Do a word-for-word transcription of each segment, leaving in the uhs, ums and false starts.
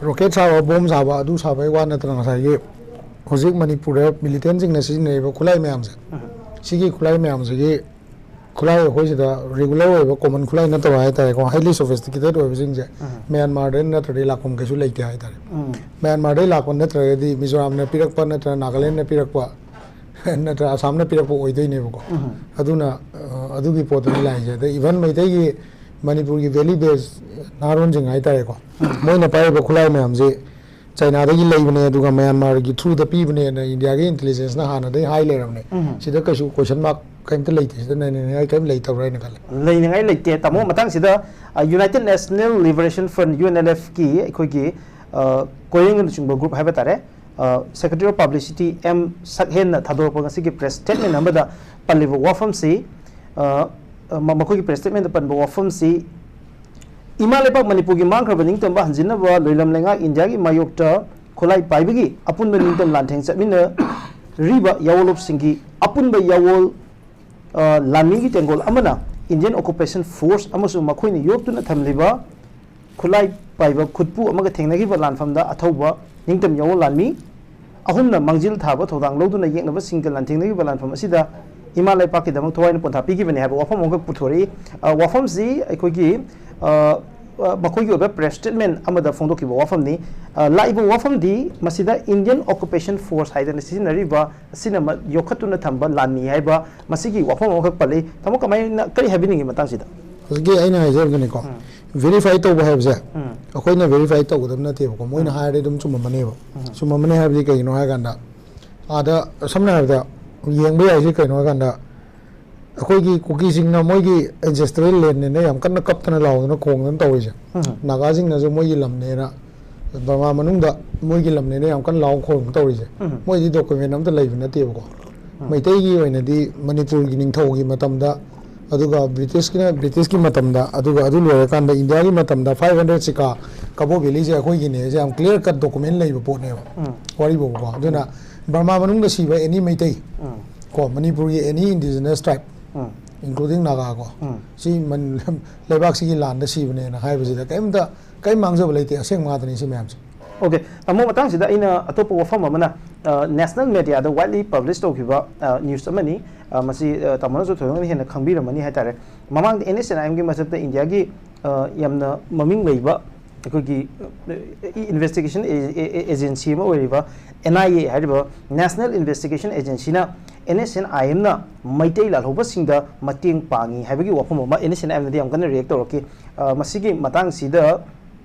Rocket ꯁꯥꯕ, bomb ꯁꯥꯕ, ꯑꯗꯨ ꯁꯥꯕꯒꯤ ꯋꯥ ꯅꯠꯇꯅ ꯉꯁꯥꯏꯒꯤ ꯍꯧꯖꯤꯛ ꯃꯅꯤꯄꯨꯔꯗ ꯃꯤꯂꯤꯇꯦꯟꯁꯤꯡꯅ ꯁꯤꯖꯤꯟꯅꯔꯤꯕ ꯈꯨꯠꯂꯥꯏ ꯃꯌꯥꯝꯁꯦ, ꯁꯤꯒꯤ ꯈꯨꯠꯂꯥꯏ ꯃꯌꯥꯝꯁꯤꯒꯤ, ꯈꯨꯠꯂꯥꯏ ꯑꯩꯈꯣꯏ ꯁꯤꯗ ꯔꯤꯒꯨꯂꯔ ꯑꯣꯏꯕ ꯀꯣꯃꯟ ꯈꯨꯠꯂꯥꯏ ꯅꯠꯇꯕ ꯍꯥꯏꯇꯥꯔꯦꯀꯣ, ꯍꯥꯏꯂꯤ ꯁꯣꯐꯤꯁꯇꯤꯀꯦꯇꯦꯠ ꯑꯣꯏꯕꯁꯤꯡꯁꯦ ꯃ꯭ꯌꯥꯟꯃꯥꯔꯗ ꯅꯠꯇ꯭ꯔꯗꯤ ꯂꯥꯛꯐꯝ ꯀꯩꯁꯨ ꯂꯩꯇꯦ ꯍꯥꯏꯇꯥꯔꯦ꯫ ꯃ꯭ꯌꯥꯟꯃꯥꯔꯗꯩ ꯂꯥꯛꯄ ꯅꯠꯇ꯭ꯔꯒꯗꯤ ꯃꯤꯖꯣꯔꯥꯝꯅ ꯄꯤꯔꯛꯄ ꯅꯠꯇ꯭ꯔꯒ ꯅꯥꯒꯥꯂꯦꯟꯗꯅ ꯄꯤꯔꯛꯄ ꯅꯠꯇ꯭ꯔꯒ ꯑꯁꯥꯝꯅ ꯄꯤꯔꯛꯄ ꯑꯣꯏꯗꯣꯏꯅꯦꯕꯀꯣ꯫ ꯑꯗꯨꯅ ꯑ, ꯑꯗꯨꯒꯤ ꯄꯣꯠꯇꯨꯅꯤ ꯂꯥꯛꯏꯁꯦ꯫ ꯑꯗꯩ ꯏꯚꯟ ꯃꯩꯇꯩꯒꯤ, ꯃꯅꯤꯄꯨꯔꯒꯤ ꯚꯦꯂꯤ ꯕꯦꯁ ꯅꯍꯥꯔꯣꯟꯁꯤꯡ ꯍꯥꯏꯇꯥꯔꯦꯀꯣ, ꯃꯣꯏꯅ ꯄꯥꯏꯔꯤꯕ ꯈꯨꯠꯂꯥꯏ ꯃꯌꯥꯝꯁꯦ ꯆꯥꯏꯅꯥꯗꯒꯤ ꯂꯩꯕꯅꯦ, ꯑꯗꯨꯒ ꯃ꯭ꯌꯥꯟꯃꯥꯔꯒꯤ ꯊ꯭ꯔꯨꯗ ꯄꯤꯕꯅꯦꯅ ꯏꯟꯗꯤꯌꯥꯒꯤ ꯏꯟꯇꯦꯂꯤꯖꯦꯟꯁꯅ ꯍꯥꯟꯅꯗꯒꯤ ꯍꯥꯏ ꯂꯩꯔꯕꯅꯦ꯫ ꯁꯤꯗ ꯀꯩꯁꯨ ꯀꯣꯏꯁꯟ ꯃꯥꯔꯛ ꯀꯔꯤꯝꯇ ꯂꯩꯇꯦ, ꯁꯤꯗ ꯅꯩꯅꯅꯤꯡꯉꯥꯏ ꯀꯔꯤꯝ ꯂꯩꯇꯕ꯭ꯔꯥ ꯍꯥꯏꯅ ꯈꯜꯂꯦ꯫ ꯂꯩꯅꯤꯡꯉꯥꯏ ꯂꯩꯇꯦ, ꯇꯥꯃꯣ꯫ ꯃꯇꯥꯡꯁꯤꯗ United National Liberation Front, U N L ꯑꯦꯐꯀꯤ ꯑꯩꯈꯣꯏꯒꯤ ꯑ, ꯀꯣꯏꯔꯦꯡꯅ ꯂꯨꯆꯤꯡꯕ ꯒ꯭ꯔꯨꯞ ꯍꯥꯏꯕ ꯇꯥꯔꯦ, ꯁꯦꯀ꯭ꯔꯦꯇꯔꯤ ꯑꯣꯐ ꯄꯕ꯭ꯂꯤꯁꯤꯇꯤ ꯑꯦꯝ ꯁꯛꯍꯦꯟꯅ ꯊꯥꯗꯣꯔꯛꯄ ꯉꯁꯤꯒꯤ ꯄ꯭ꯔꯦꯁ ꯁ꯭ꯇꯦꯠꯃꯦꯟ ꯑꯃꯗ ꯄꯜꯂꯤꯕ ꯋꯥꯐꯝꯁꯤ, ꯑ, ꯑ, ꯃ-, ꯃꯈꯣꯏꯒꯤ ꯄ꯭ꯔꯦꯁ ꯁ꯭ꯇꯦꯠꯃꯦꯟꯗ ꯄꯟꯕ ꯋꯥꯐꯝꯁꯤ, ꯏꯃꯥ ꯂꯩꯕꯥꯛ ꯃꯅꯤꯄꯨꯔꯒꯤ ꯃꯥꯡꯈ꯭ꯔꯕ ꯅꯤꯡꯇꯝꯕ ꯍꯟꯖꯤꯟꯅꯕ ꯂꯣꯏꯂꯝ ꯂꯩꯉꯥꯛ ꯏꯟꯗꯤꯌꯥꯒꯤ ꯃꯥꯌꯣꯛꯇ ꯈꯨꯠꯂꯥꯏ ꯄꯥꯏꯕꯒꯤ ꯑꯄꯨꯟꯕ ꯅꯤꯡꯇꯝ ꯂꯥꯟꯊꯦꯡ ꯆꯠꯃꯤꯟꯅꯔꯤꯕ ꯌꯥꯑꯣꯟꯂꯨꯞꯁꯤꯡꯒꯤ ꯑꯄꯨꯟꯕ ꯌꯥꯑꯣꯜ, ꯑ, ꯂꯥꯟꯃꯤꯒꯤ ꯇꯦꯡꯒꯣꯜ ꯑꯃꯅ ꯏꯟꯗꯤꯌꯟ ꯑꯣꯀꯨꯄꯦꯁꯟ ꯐꯣꯔꯁ ꯑꯃꯁꯨꯡ ꯃꯈꯣꯏꯅ ꯌꯣꯛꯇꯨꯅ ꯊꯝꯂꯤꯕ ꯈꯨꯠꯂꯥꯏ ꯄꯥꯏꯕ ꯈꯨꯠꯄꯨ ꯑꯃꯒ ꯊꯦꯡꯅꯈꯤꯕ ꯂꯥꯟꯐꯝꯗ ꯑꯊꯧꯕ ꯅꯤꯡꯇꯝ ꯌꯥꯑꯣꯜ ꯂꯥꯟꯃꯤ ꯑꯍꯨꯝꯅ ꯃꯥꯡꯖꯤꯜ ꯊꯥꯕ ꯊꯧꯗꯥꯡ ꯂꯧꯗꯨꯅ ꯌꯦꯛꯅꯕꯁꯤꯡꯒ ꯂꯥꯟꯊꯦꯡꯅꯈꯤꯕ ꯂꯥꯟꯐꯝ ꯑꯁꯤꯗ ꯏꯃꯥ ꯂꯩꯄꯥꯛꯀꯤꯗꯃꯛ ꯊꯋꯥꯏꯅ ꯄꯣꯟꯊꯥ ꯄꯤꯈꯤꯕꯅꯤ ꯍꯥꯏꯕ ꯋꯥꯐꯝ ꯑꯃꯈꯛ ꯄꯨꯊꯣꯔꯛꯏ꯫ ꯑ, ꯋꯥꯐꯝꯁꯤ ꯑꯩꯈꯣꯏꯒꯤ, ꯑ, ꯑ, ꯃꯈꯣꯏꯒꯤ ꯑꯣꯏꯕ ꯄ꯭ꯔꯦꯁ ꯁ꯭ꯇꯦꯠꯃꯦꯟ ꯑꯃꯗ ꯐꯣꯡꯗꯣꯛꯈꯤꯕ ꯋꯥꯐꯝꯅꯤ꯫ ꯑ, ꯂꯥꯛꯏꯕ ꯋꯥꯐꯝꯗꯤ ꯃꯁꯤꯗ ꯏꯟꯗꯤꯌꯟ ꯑꯣꯀꯨꯄꯦꯁꯟ ꯐꯣꯔꯁ ꯍꯥꯏꯗꯅ ꯁꯤꯖꯤꯟꯅꯔꯤꯕ ꯑꯁꯤꯅ ꯃ-, ꯌꯣꯛꯈꯠꯇꯨꯅ ꯊꯝꯕ ꯂꯥꯟꯃꯤ ꯍꯥꯏꯕ ꯃꯁꯤꯒꯤ ꯋꯥꯐꯝ ꯑꯃꯈꯛ ꯄꯜꯂꯤ꯫ ꯇꯥꯃꯣ, ꯀꯃꯥꯏꯅ, ꯀꯔꯤ ꯍꯥꯏꯕꯤꯅꯤꯡꯉꯤ ꯃꯇꯥꯡꯁꯤꯗ? ꯍꯧꯖꯤꯛꯀꯤ ꯑꯩꯅ ꯍꯥꯏꯖꯕꯗꯨꯅꯤꯀꯣ, ꯎꯝ꯫ ꯚꯦꯔꯤꯐꯥꯏ ꯇꯧꯕ ꯍꯥꯏꯕꯁꯦ ꯎꯝ꯫ ꯑꯩꯈꯣꯏꯅ ꯚꯦꯔꯤꯐꯥꯏ ꯇꯧꯒꯗꯕ ꯅꯠꯇꯦꯕꯀꯣ, ꯃꯣꯏꯅ ꯎꯝ꯫ ꯍꯥꯏꯔꯗꯤ ꯑꯗꯨꯝ ꯆꯨꯝꯃꯝꯃꯅꯦꯕ꯫ ꯎꯝ꯫ ꯆꯨꯝꯃꯝꯃꯅꯤ ꯍꯥꯏꯕꯗꯤ ꯀꯩꯒꯤꯅꯣ ꯍꯥꯏ ꯀꯥꯟꯗ, ꯑꯥꯗ ꯁꯝꯅ ꯍꯥꯏꯔꯕꯗ ꯌꯦꯡꯕ ꯌꯥꯏꯁꯤ ꯀꯩꯅꯣ ꯍꯥꯏ ꯀꯥꯟꯗ, ꯑꯩꯈꯣꯏꯒꯤ ꯀꯨꯀꯤꯁꯤꯡꯅ ꯃꯣꯏꯒꯤ ꯑꯦꯟꯁꯦꯁꯇ꯭ꯔꯦꯜ ꯂꯦꯟꯅꯦꯅ ꯌꯥꯝ ꯀꯟꯅ ꯀꯞꯇꯅ ꯂꯥꯎꯗꯅ ꯈꯣꯡꯗꯅ ꯇꯧꯔꯤꯁꯦ, ꯎꯝ꯫ ꯅꯥꯒꯥꯁꯤꯡꯅꯁꯨ ꯃꯣꯏꯒꯤ ꯂꯝꯅꯦꯅ, ꯕꯔꯃꯥ ꯃꯅꯨꯡꯗ ꯃꯣꯏꯒꯤ ꯂꯝꯅꯦꯅ ꯌꯥꯝ ꯀꯟꯅ ꯂꯥꯎ ꯈꯣꯡ ꯇꯧꯔꯤꯁꯦ, ꯎꯝ꯫ ꯃꯣꯏꯗꯤ ꯗꯣꯀꯨꯃꯦꯟ ꯑꯝꯇ ꯂꯩꯕ ꯅꯠꯇꯦꯕꯀꯣ꯫ ꯎꯝ꯫ ꯃꯩꯇꯩꯒꯤ ꯑꯣꯏꯅꯗꯤ ꯃꯅꯤꯄꯨꯔꯒꯤ ꯅꯤꯡꯊꯧꯒꯤ ꯃꯇꯝꯗ, ꯑꯗꯨꯒ ꯕ꯭ꯔꯤꯇꯤꯁꯀꯤꯅ, ꯕ꯭ꯔꯤꯇꯤꯁꯀꯤ ꯃꯇꯝꯗ, ꯑꯗꯨꯒ ꯑꯗꯨ ꯂꯣꯏꯔꯀꯥꯟꯗ ꯏꯟꯗꯤꯌꯥꯒꯤ ꯃꯇꯝꯗ five hundred ꯁꯤꯀꯥ ꯀꯕꯣ ꯚꯦꯂꯤꯁꯦ ꯑꯩꯈꯣꯏꯒꯤꯅꯦꯁꯦ ꯌꯥꯝ ꯀ꯭ꯂꯤꯌꯥꯔ ꯀꯠ ꯗꯣꯀꯨꯃꯦꯟ ꯂꯩꯕ ꯄꯣꯠꯅꯦꯕ, ꯎꯝ꯫ ꯋꯥꯔꯤꯕꯣꯕꯀꯣ꯫ ꯑꯗꯨꯅ ꯕꯔꯃꯥ ꯃꯅꯨꯡꯗ ꯁꯤꯕ ꯑꯦꯅꯤ ꯃꯩꯇꯩ, ꯎꯝ꯫ ꯀꯣ, ꯃꯅꯤꯄꯨꯔꯒꯤ ꯑꯦꯅꯤ ꯏꯟꯗꯤꯖꯤꯅꯁ ꯇ꯭ꯔꯥꯏꯕ, ꯎꯝ꯫ ꯏꯟꯀ꯭ꯂꯨꯗꯤꯡ ꯅꯥꯒꯥ ꯀꯣ, ꯎꯝ꯫ ꯁꯤ ꯃꯟ-, ꯂꯩꯕꯥꯛꯁꯤꯒꯤ ꯂꯥꯟꯗ ꯁꯤꯕꯅꯦꯅ ꯍꯥꯏꯕꯁꯤꯗ ꯀꯔꯤꯝꯇ ꯀꯔꯤꯝ ꯃꯥꯡꯖꯕ ꯂꯩꯇꯦ꯫ ꯑꯁꯦꯡꯕ ꯉꯥꯛꯇꯅꯤ ꯁꯤ ꯃꯌꯥꯝꯁꯦ꯫ ꯑꯣꯀꯦ, ꯇꯥꯃꯣ, ꯃꯇꯥꯡꯁꯤꯗ ꯑꯩꯅ ꯑꯇꯣꯞꯄ ꯋꯥꯐꯝ ꯑꯃꯅ, ꯅꯦꯁꯅꯦꯜ ꯃꯦꯗꯤꯌꯥꯗ ꯋꯥꯏꯗꯂꯤ ꯄꯕ꯭ꯂꯤꯁ ꯇꯧꯈꯤꯕ ꯅ꯭ꯌꯨꯁ ꯑꯃꯅꯤ꯫ ꯑ, ꯃꯁꯤ, ꯑ, ꯇꯥꯃꯣꯅꯁꯨ ꯊꯣꯏꯗꯣꯛꯅ ꯍꯦꯟꯅ ꯈꯪꯕꯤꯔꯝꯃꯅꯤ ꯍꯥꯏꯇꯥꯔꯦ꯫ ꯃꯃꯥꯡꯗ ꯑꯦꯟ ꯑꯦꯁ ꯑꯦꯟ ꯑꯥꯏ ꯑꯦꯝꯒꯤ ꯃꯊꯛꯇ ꯏꯟꯗꯤꯌꯥꯒꯤ, ꯑ, ꯌꯥꯝꯅ ꯃꯃꯤꯡ ꯂꯩꯕ ꯑꯩꯈꯣꯏꯒꯤ, ꯑ, ꯏꯟꯚꯦꯁꯇꯤꯒꯦꯁꯟ ꯑꯦ-, ꯑꯦ-, ꯑꯦ-, ꯑꯦꯖꯦꯟꯁꯤ ꯑꯃ ꯑꯣꯏꯔꯤꯕ ꯑꯦꯟ ꯑꯥꯏ ꯑꯦ ꯍꯥꯏꯔꯤꯕ ꯅꯦꯁꯅꯦꯜ ꯏꯟꯚꯦꯁꯇꯤꯒꯦꯁꯟ ꯑꯦꯖꯦꯟꯁꯤꯅ ꯑꯦꯟ ꯑꯦꯁ ꯑꯦꯟ ꯑꯥꯏ ꯑꯦꯝꯅ ꯃꯩꯇꯩ ꯂꯥꯜꯍꯧꯕꯁꯤꯡꯗ ꯃꯇꯦꯡ ꯄꯥꯡꯉꯤ ꯍꯥꯏꯕꯒꯤ ꯋꯥꯐꯝ ꯑꯃ ꯑꯦꯟ ꯑꯦꯁ ꯑꯦꯟ ꯑꯥꯏ ꯑꯦꯝꯅꯗꯤ ꯌꯥꯝ ꯀꯟꯅ ꯔꯤꯌꯦꯛ ꯇꯧꯔꯛꯈꯤ꯫ ꯑ, ꯃꯁꯤꯒꯤ ꯃꯇꯥꯡꯁꯤꯗ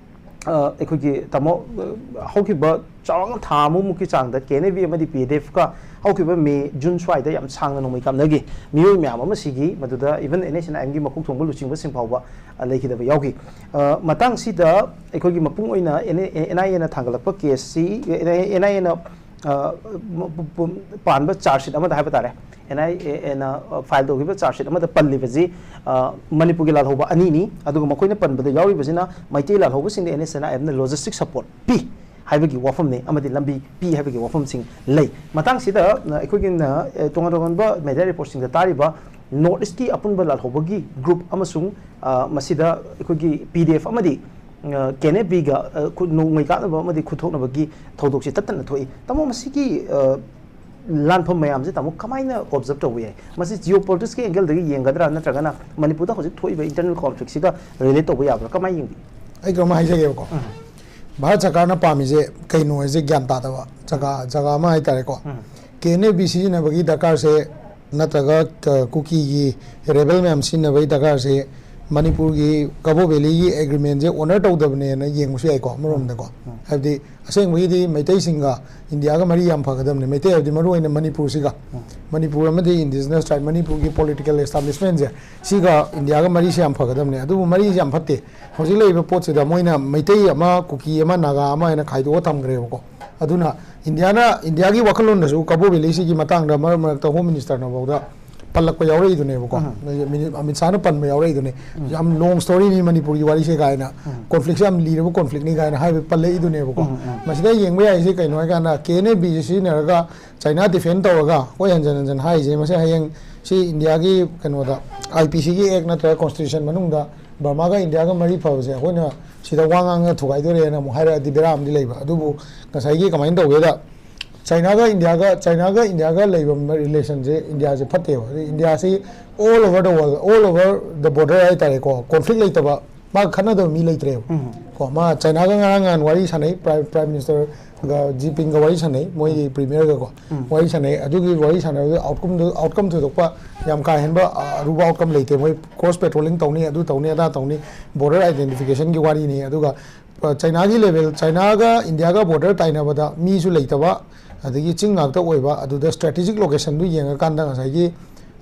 ꯑ, ꯑꯩꯈꯣꯏꯒꯤ ꯇꯥꯃꯣ, ꯑ, ꯍꯧꯈꯤꯕ ꯆꯥꯎꯔꯥꯛꯅ ꯊꯥ ꯑꯃꯃꯨꯛꯀꯤ ꯆꯥꯡꯗ ꯀꯦ ꯑꯦꯟ ꯑꯦ ꯕꯤ ꯑꯃꯗꯤ ꯄꯤ ꯑꯦꯜ ꯑꯦꯐꯀ ꯍꯧꯈꯤꯕ ꯃꯦ, ꯖꯨꯟ ꯁ꯭ꯋꯥꯏꯗ ꯌꯥꯝ ꯁꯥꯡꯅ ꯅꯣꯡꯃꯩ ꯀꯥꯞꯅꯈꯤ꯫ ꯃꯤꯑꯣꯏ ꯃꯌꯥꯝ ꯑꯃ ꯁꯤꯈꯤ꯫ ꯃꯗꯨꯗ ꯏꯚꯟ ꯑꯦꯟ ꯑꯦꯁ ꯑꯦꯟ ꯑꯥꯏ ꯑꯦꯝꯒꯤ ꯃꯀꯣꯛ ꯊꯣꯡꯕ ꯂꯨꯆꯤꯡꯕꯁꯤꯡ ꯐꯥꯎꯕ, ꯑ, ꯂꯩꯈꯤꯗꯕ ꯌꯥꯎꯈꯤ꯫ ꯑ, ꯃꯇꯥꯡꯁꯤꯗ ꯑꯩꯈꯣꯏꯒꯤ ꯃꯄꯨꯡ ꯑꯣꯏꯅ ꯑꯦꯟ ꯑꯥꯏ ꯑꯦꯅ ꯊꯥꯡꯒꯠꯂꯛꯄ ꯀꯦꯁꯁꯤ, ꯑꯦꯟ ꯑꯥꯏ ꯑꯦꯅ ꯑ, ꯃ-, ꯄ-, ꯄ-, ꯄꯥꯟꯕ ꯆꯥꯔꯖ ꯁꯤꯠ ꯑꯃꯗ ꯍꯥꯏꯕ ꯇꯥꯔꯦ, ꯑꯦꯟ ꯑꯥꯏ ꯑꯦꯅ, ꯑ, ꯐꯥꯏꯜ ꯇꯧꯈꯤꯕ ꯆꯥꯔꯖ ꯁꯤꯠ ꯑꯃꯗ ꯄꯜꯂꯤꯕꯁꯤ, ꯑ, ꯃꯅꯤꯄꯨꯔꯒꯤ ꯂꯥꯜꯍꯧꯕ ꯑꯅꯤꯅꯤ꯫ ꯑꯗꯨꯒ ꯃꯈꯣꯏꯅ ꯄꯟꯕꯗ ꯌꯥꯎꯔꯤꯕꯁꯤꯅ ꯃꯩꯇꯩ ꯂꯥꯜꯍꯧꯕꯁꯤꯡꯗ ꯑꯦꯟ ꯑꯦꯁ ꯑꯦꯟ ꯑꯥꯏ ꯑꯦꯝꯅ ꯂꯣꯖꯤꯁꯇꯤꯛ ꯁꯄꯣꯔꯠ ꯄꯤ ꯍꯥꯏꯕꯒꯤ ꯋꯥꯐꯝꯅꯤ ꯑꯃꯗꯤ ꯂꯝꯕꯤ ꯄꯤ ꯍꯥꯏꯕꯒꯤ ꯋꯥꯐꯝꯁꯤꯡ ꯂꯩ꯫ ꯃꯇꯥꯡꯁꯤꯗ, ꯑ, ꯑꯩꯈꯣꯏꯒꯤꯅ, ꯑ, ꯇꯣꯉꯥꯟ ꯇꯣꯉꯥꯟꯕ ꯃꯦꯗꯤꯌꯥ ꯔꯤꯄꯣꯔꯠꯁꯤꯡꯗ ꯇꯥꯔꯤꯕ ꯅꯣꯔꯠ ꯏꯁꯀꯤ ꯑꯄꯨꯟꯕ ꯂꯥꯜꯍꯧꯕꯒꯤ ꯒ꯭ꯔꯨꯞ ꯑꯃꯁꯨꯡ, ꯑ, ꯃꯁꯤꯗ ꯑꯩꯈꯣꯏꯒꯤ ꯄꯤ ꯗꯤ ꯑꯦꯐ ꯑꯃꯗꯤ, ꯑ, ꯀꯦ ꯑꯦꯟ ꯑꯦ ꯕꯤꯒ, ꯑ, ꯈꯨ-, ꯅꯣꯡꯃꯩ ꯀꯥꯞꯅꯕ ꯑꯃꯗꯤ ꯈꯨꯠꯊꯣꯛꯅꯕꯒꯤ ꯊꯧꯗꯣꯛꯁꯤ ꯇꯠꯇꯅ ꯊꯣꯛꯏ꯫ ꯇꯥꯃꯣ, ꯃꯁꯤꯒꯤ, ꯑ, ꯂꯥꯟꯐꯝ ꯃꯌꯥꯝꯁꯦ ꯇꯥꯃꯣ ꯀꯃꯥꯏꯅ ꯑꯣꯕꯖꯔꯞ ꯇꯧꯕ ꯌꯥꯏ? ꯃꯁꯤ ꯖꯤꯑꯣ ꯄꯣꯂꯤꯇꯤꯛꯁꯀꯤ ꯑꯦꯡꯒꯜꯗꯒꯤ ꯌꯦꯡꯒꯗ꯭ꯔꯥ, ꯅꯠꯇ꯭ꯔꯒꯅ ꯃꯅꯤꯄꯨꯔꯗ ꯍꯧꯖꯤꯛ ꯊꯣꯛꯏꯕ ꯏꯟꯇꯔꯅꯦꯜ ꯀꯣꯟꯐ꯭ꯂꯤꯛꯁꯤꯒ ꯔꯤꯂꯦꯠ ꯇꯧꯕ ꯌꯥꯕ꯭ꯔꯥ? ꯀꯃꯥꯏꯅ ꯌꯦꯡꯕꯤ? ꯑꯩ ꯀꯩꯅꯣꯝ ꯍꯥꯏꯖꯒꯦꯕꯀꯣ꯫ ꯚꯥꯔꯠ ꯁꯔꯀꯥꯔꯅ ꯄꯥꯝꯃꯤꯁꯦ ꯀꯩꯅꯣ ꯍꯥꯏꯁꯦ ꯒ꯭ꯌꯥꯟ ꯇꯥꯗꯕ ꯖꯒꯥ, ꯖꯒꯥ ꯑꯃ ꯍꯥꯏꯇꯥꯔꯦꯀꯣ꯫ ꯀꯦ ꯑꯦꯟ ꯑꯦ ꯕꯤ ꯁꯤꯖꯤꯟꯅꯕꯒꯤ ꯗꯔꯀꯥꯔꯁꯦ, ꯅꯠꯇ꯭ꯔꯒ, ꯑ, ꯀꯨꯀꯤꯒꯤ ꯔꯦꯕꯦꯜ ꯃꯌꯥꯝ ꯁꯤꯖꯤꯟꯅꯕꯒꯤ ꯗꯔꯀꯥꯔꯁꯦ ꯃꯅꯤꯄꯨꯔꯒꯤ ꯀꯕꯣ ꯚꯦꯂꯤꯒꯤ ꯑꯦꯒ꯭ꯔꯤꯃꯦꯟꯁꯦ ꯑꯣꯅꯔ ꯇꯧꯗꯕꯅꯦꯅ ꯌꯦꯡꯕꯁꯨ ꯌꯥꯏꯀꯣ, ꯑꯃꯔꯣꯝꯗꯀꯣ꯫ ꯍꯥꯏꯕꯗꯤ ꯑꯁꯦꯡꯕꯒꯤꯗꯤ ꯃꯩꯇꯩꯁꯤꯡꯒ ꯏꯟꯗꯤꯌꯥꯒ ꯃꯔꯤ ꯌꯥꯝ ꯐꯒꯗꯕꯅꯦ꯫ ꯃꯩꯇꯩ ꯍꯥꯏꯕꯗꯤ ꯃꯔꯨ ꯑꯣꯏꯅ ꯃꯅꯤꯄꯨꯔꯁꯤꯒ, ꯃꯅꯤꯄꯨꯔ ꯑꯃꯗꯤ ꯏꯟꯗꯤꯖꯤꯅꯁ ꯇ꯭ꯔꯥꯏꯕ, ꯃꯅꯤꯄꯨꯔꯒꯤ ꯄꯣꯂꯤꯇꯤꯀꯦꯜ ꯑꯦꯁꯇꯥꯕ꯭ꯂꯤꯁꯃꯦꯟꯁꯦ, ꯁꯤꯒ ꯏꯟꯗꯤꯌꯥꯒ ꯃꯔꯤꯁꯦ ꯌꯥꯝ ꯐꯒꯗꯕꯅꯦ꯫ ꯑꯗꯨꯕꯨ ꯃꯔꯤꯁꯦ ꯌꯥꯝ ꯐꯠꯇꯦ꯫ ꯍꯧꯖꯤꯛ ꯂꯩꯔꯤꯕ ꯄꯣꯠꯁꯤꯗ ꯃꯣꯏꯅ ꯃꯩꯇꯩ ꯑꯃ, ꯀꯨꯀꯤ ꯑꯃ, ꯅꯥꯒꯥ ꯑꯃ ꯍꯥꯏꯅ ꯈꯥꯏꯗꯣꯛꯑ ꯊꯝꯈ꯭ꯔꯦꯕꯀꯣ꯫ ꯑꯗꯨꯅ ꯏꯟꯗꯤꯌꯥꯅ, ꯏꯟꯗꯤꯌꯥꯒꯤ ꯋꯥꯈꯜꯂꯣꯟꯗꯁꯨ ꯀꯕꯣ ꯚꯦꯂꯤꯁꯤꯒꯤ ꯃꯇꯥꯡꯗ ꯃꯔꯛ ꯃꯔꯛꯇ ꯍꯣꯝ ꯃꯤꯅꯤꯁꯇꯔꯅ ꯐꯥꯎꯗ ꯄꯜꯂꯛꯄ ꯌꯥꯎꯔꯛꯏꯗꯨꯅꯦꯕꯀꯣ꯫ ꯃꯤꯅꯤ-, ꯑꯃꯤꯠ ꯁꯥꯍꯅ ꯄꯟꯕ ꯌꯥꯎꯔꯛꯏꯗꯨꯅꯦ꯫ ꯌꯥꯝ ꯂꯣꯡ ꯁ꯭ꯇꯣꯔꯤꯅꯤ ꯃꯅꯤꯄꯨꯔꯒꯤ ꯋꯥꯔꯤꯁꯦ ꯀꯥꯏꯅ, ꯀꯣꯟꯐ꯭ꯂꯤꯛꯁꯦ ꯌꯥꯝ ꯂꯤꯔꯕ ꯀꯣꯟꯐ꯭ꯂꯤꯛꯅꯤ ꯀꯥꯏꯅ ꯍꯥꯏꯕ ꯄꯜꯂꯛꯏꯗꯨꯅꯦꯕꯀꯣ꯫ ꯃꯁꯤꯗ ꯌꯦꯡꯕ ꯌꯥꯏꯁꯦ ꯀꯩꯅꯣ ꯍꯥꯏꯀꯥꯟꯗ, ꯀꯦ ꯑꯦꯟ ꯑꯦ ꯕꯤꯁꯦ ꯁꯤꯖꯤꯟꯅꯔꯒ ꯆꯥꯏꯅꯥ ꯗꯤꯐꯦꯟ ꯇꯧꯔꯒ ꯑꯩꯈꯣꯏ ꯍꯟꯖꯟ ꯍꯟꯖꯟ ꯍꯥꯏꯔꯤꯁꯦ, ꯃꯁꯤ ꯍꯌꯦꯡ ꯁꯤ ꯏꯟꯗꯤꯌꯥꯒꯤ ꯀꯩꯅꯣꯗ, ꯑꯥꯏ ꯄꯤ ꯁꯤꯒꯤ ꯑꯦꯛ ꯅꯠꯇ꯭ꯔꯒ ꯀꯣꯟꯁꯇꯤꯇ꯭ꯌꯨꯁꯟ ꯃꯅꯨꯡꯗ ꯕꯔꯃꯥꯒ ꯏꯟꯗꯤꯌꯥꯒ ꯃꯔꯤ ꯐꯕꯁꯦ ꯑꯩꯈꯣꯏꯅ ꯁꯤꯗ ꯋꯥ ꯉꯥꯡꯉ ꯊꯨꯒꯥꯏꯗꯣꯔꯦꯅ ꯑꯃꯨꯛ ꯍꯥꯏꯔꯛꯑꯗꯤ ꯕꯦꯔꯥ ꯑꯃꯗꯤ ꯂꯩꯕ꯫ ꯑꯗꯨꯕꯨ ꯉꯁꯥꯏꯒꯤ ꯀꯃꯥꯏꯅ ꯇꯧꯒꯦꯗ, ꯆꯥꯏꯅꯥꯒ ꯏꯟꯗꯤꯌꯥꯒ, ꯆꯥꯏꯅꯥꯒ ꯏꯟꯗꯤꯌꯥꯒ ꯂꯩꯕ ꯔꯤꯂꯦꯁꯟꯁꯦ ꯏꯟꯗꯤꯌꯥꯁꯦ ꯐꯠꯇꯦꯕ꯫ ꯑꯗꯩ ꯏꯟꯗꯤꯌꯥꯁꯤ all over the world, all over the border ꯍꯥꯏꯇꯥꯔꯦꯀꯣ, ꯀꯣꯟꯐ꯭ꯂꯤꯛ ꯂꯩꯇꯕ, ꯃꯥꯒ ꯈꯠꯅꯗꯕ ꯃꯤ ꯂꯩꯇ꯭ꯔꯦꯕ꯫ ꯎꯝ꯫ ꯀꯣ, ꯃꯥ ꯆꯥꯏꯅꯥꯒ ꯉꯔꯥꯡ ꯅꯍꯥꯟ ꯋꯥꯔꯤ ꯁꯥꯟꯅꯩ, ꯄ꯭ꯔꯥꯏꯝ, ꯄ꯭ꯔꯥꯏꯝ ꯃꯤꯅꯤꯁꯇꯔꯒ ꯖꯤ ꯄꯤꯡꯒ ꯋꯥꯔꯤ ꯁꯥꯟꯅꯩ, ꯃꯣꯏꯒꯤ ꯄ꯭ꯔꯤꯃꯤꯌꯔꯒꯀꯣ ꯎꯝ꯫ ꯋꯥꯔꯤ ꯁꯥꯟꯅꯩ꯫ ꯑꯗꯨꯒꯤ ꯋꯥꯔꯤ ꯁꯥꯟꯅꯕꯗ ꯑꯥꯎꯠꯀꯝꯗꯨ, ꯑꯥꯎꯠꯀꯝ ꯊꯣꯏꯗꯣꯛꯄ ꯌꯥꯝ ꯀꯥ ꯍꯦꯟꯕ, ꯑ, ꯑꯔꯨꯕ ꯑꯥꯎꯠꯀꯝ ꯂꯩꯇꯦ꯫ ꯃꯣꯏ ꯀ꯭ꯔꯣꯁ ꯄꯦꯇ꯭ꯔꯣꯂꯤꯡ ꯇꯧꯅꯤ, ꯑꯗꯨ ꯇꯧꯅꯤ, ꯑꯗꯥ ꯇꯧꯅꯤ, ꯕꯣꯔꯗꯔ ꯑꯥꯏꯗꯦꯟꯇꯤꯐꯤꯀꯦꯁꯟꯒꯤ ꯋꯥꯔꯤꯅꯤ꯫ ꯑꯗꯨꯒ, ꯑ, ꯆꯥꯏꯅꯥꯒꯤ ꯂꯦꯚꯦꯜ, ꯆꯥꯏꯅꯥꯒ ꯏꯟꯗꯤꯌꯥꯒ ꯕꯣꯔꯗꯔ ꯇꯥꯏꯅꯕꯗ ꯃꯤꯁꯨ ꯂꯩꯇꯕ, ꯑꯗꯒꯤ ꯆꯤꯡ ꯉꯥꯛꯇ ꯑꯣꯏꯕ, ꯑꯗꯨꯗ ꯁ꯭ꯇ꯭ꯔꯦꯇꯦꯖꯤꯛ ꯂꯣꯀꯦꯁꯟꯗꯨ ꯌꯦꯡꯉꯀꯥꯟꯗ ꯉꯁꯥꯏꯒꯤ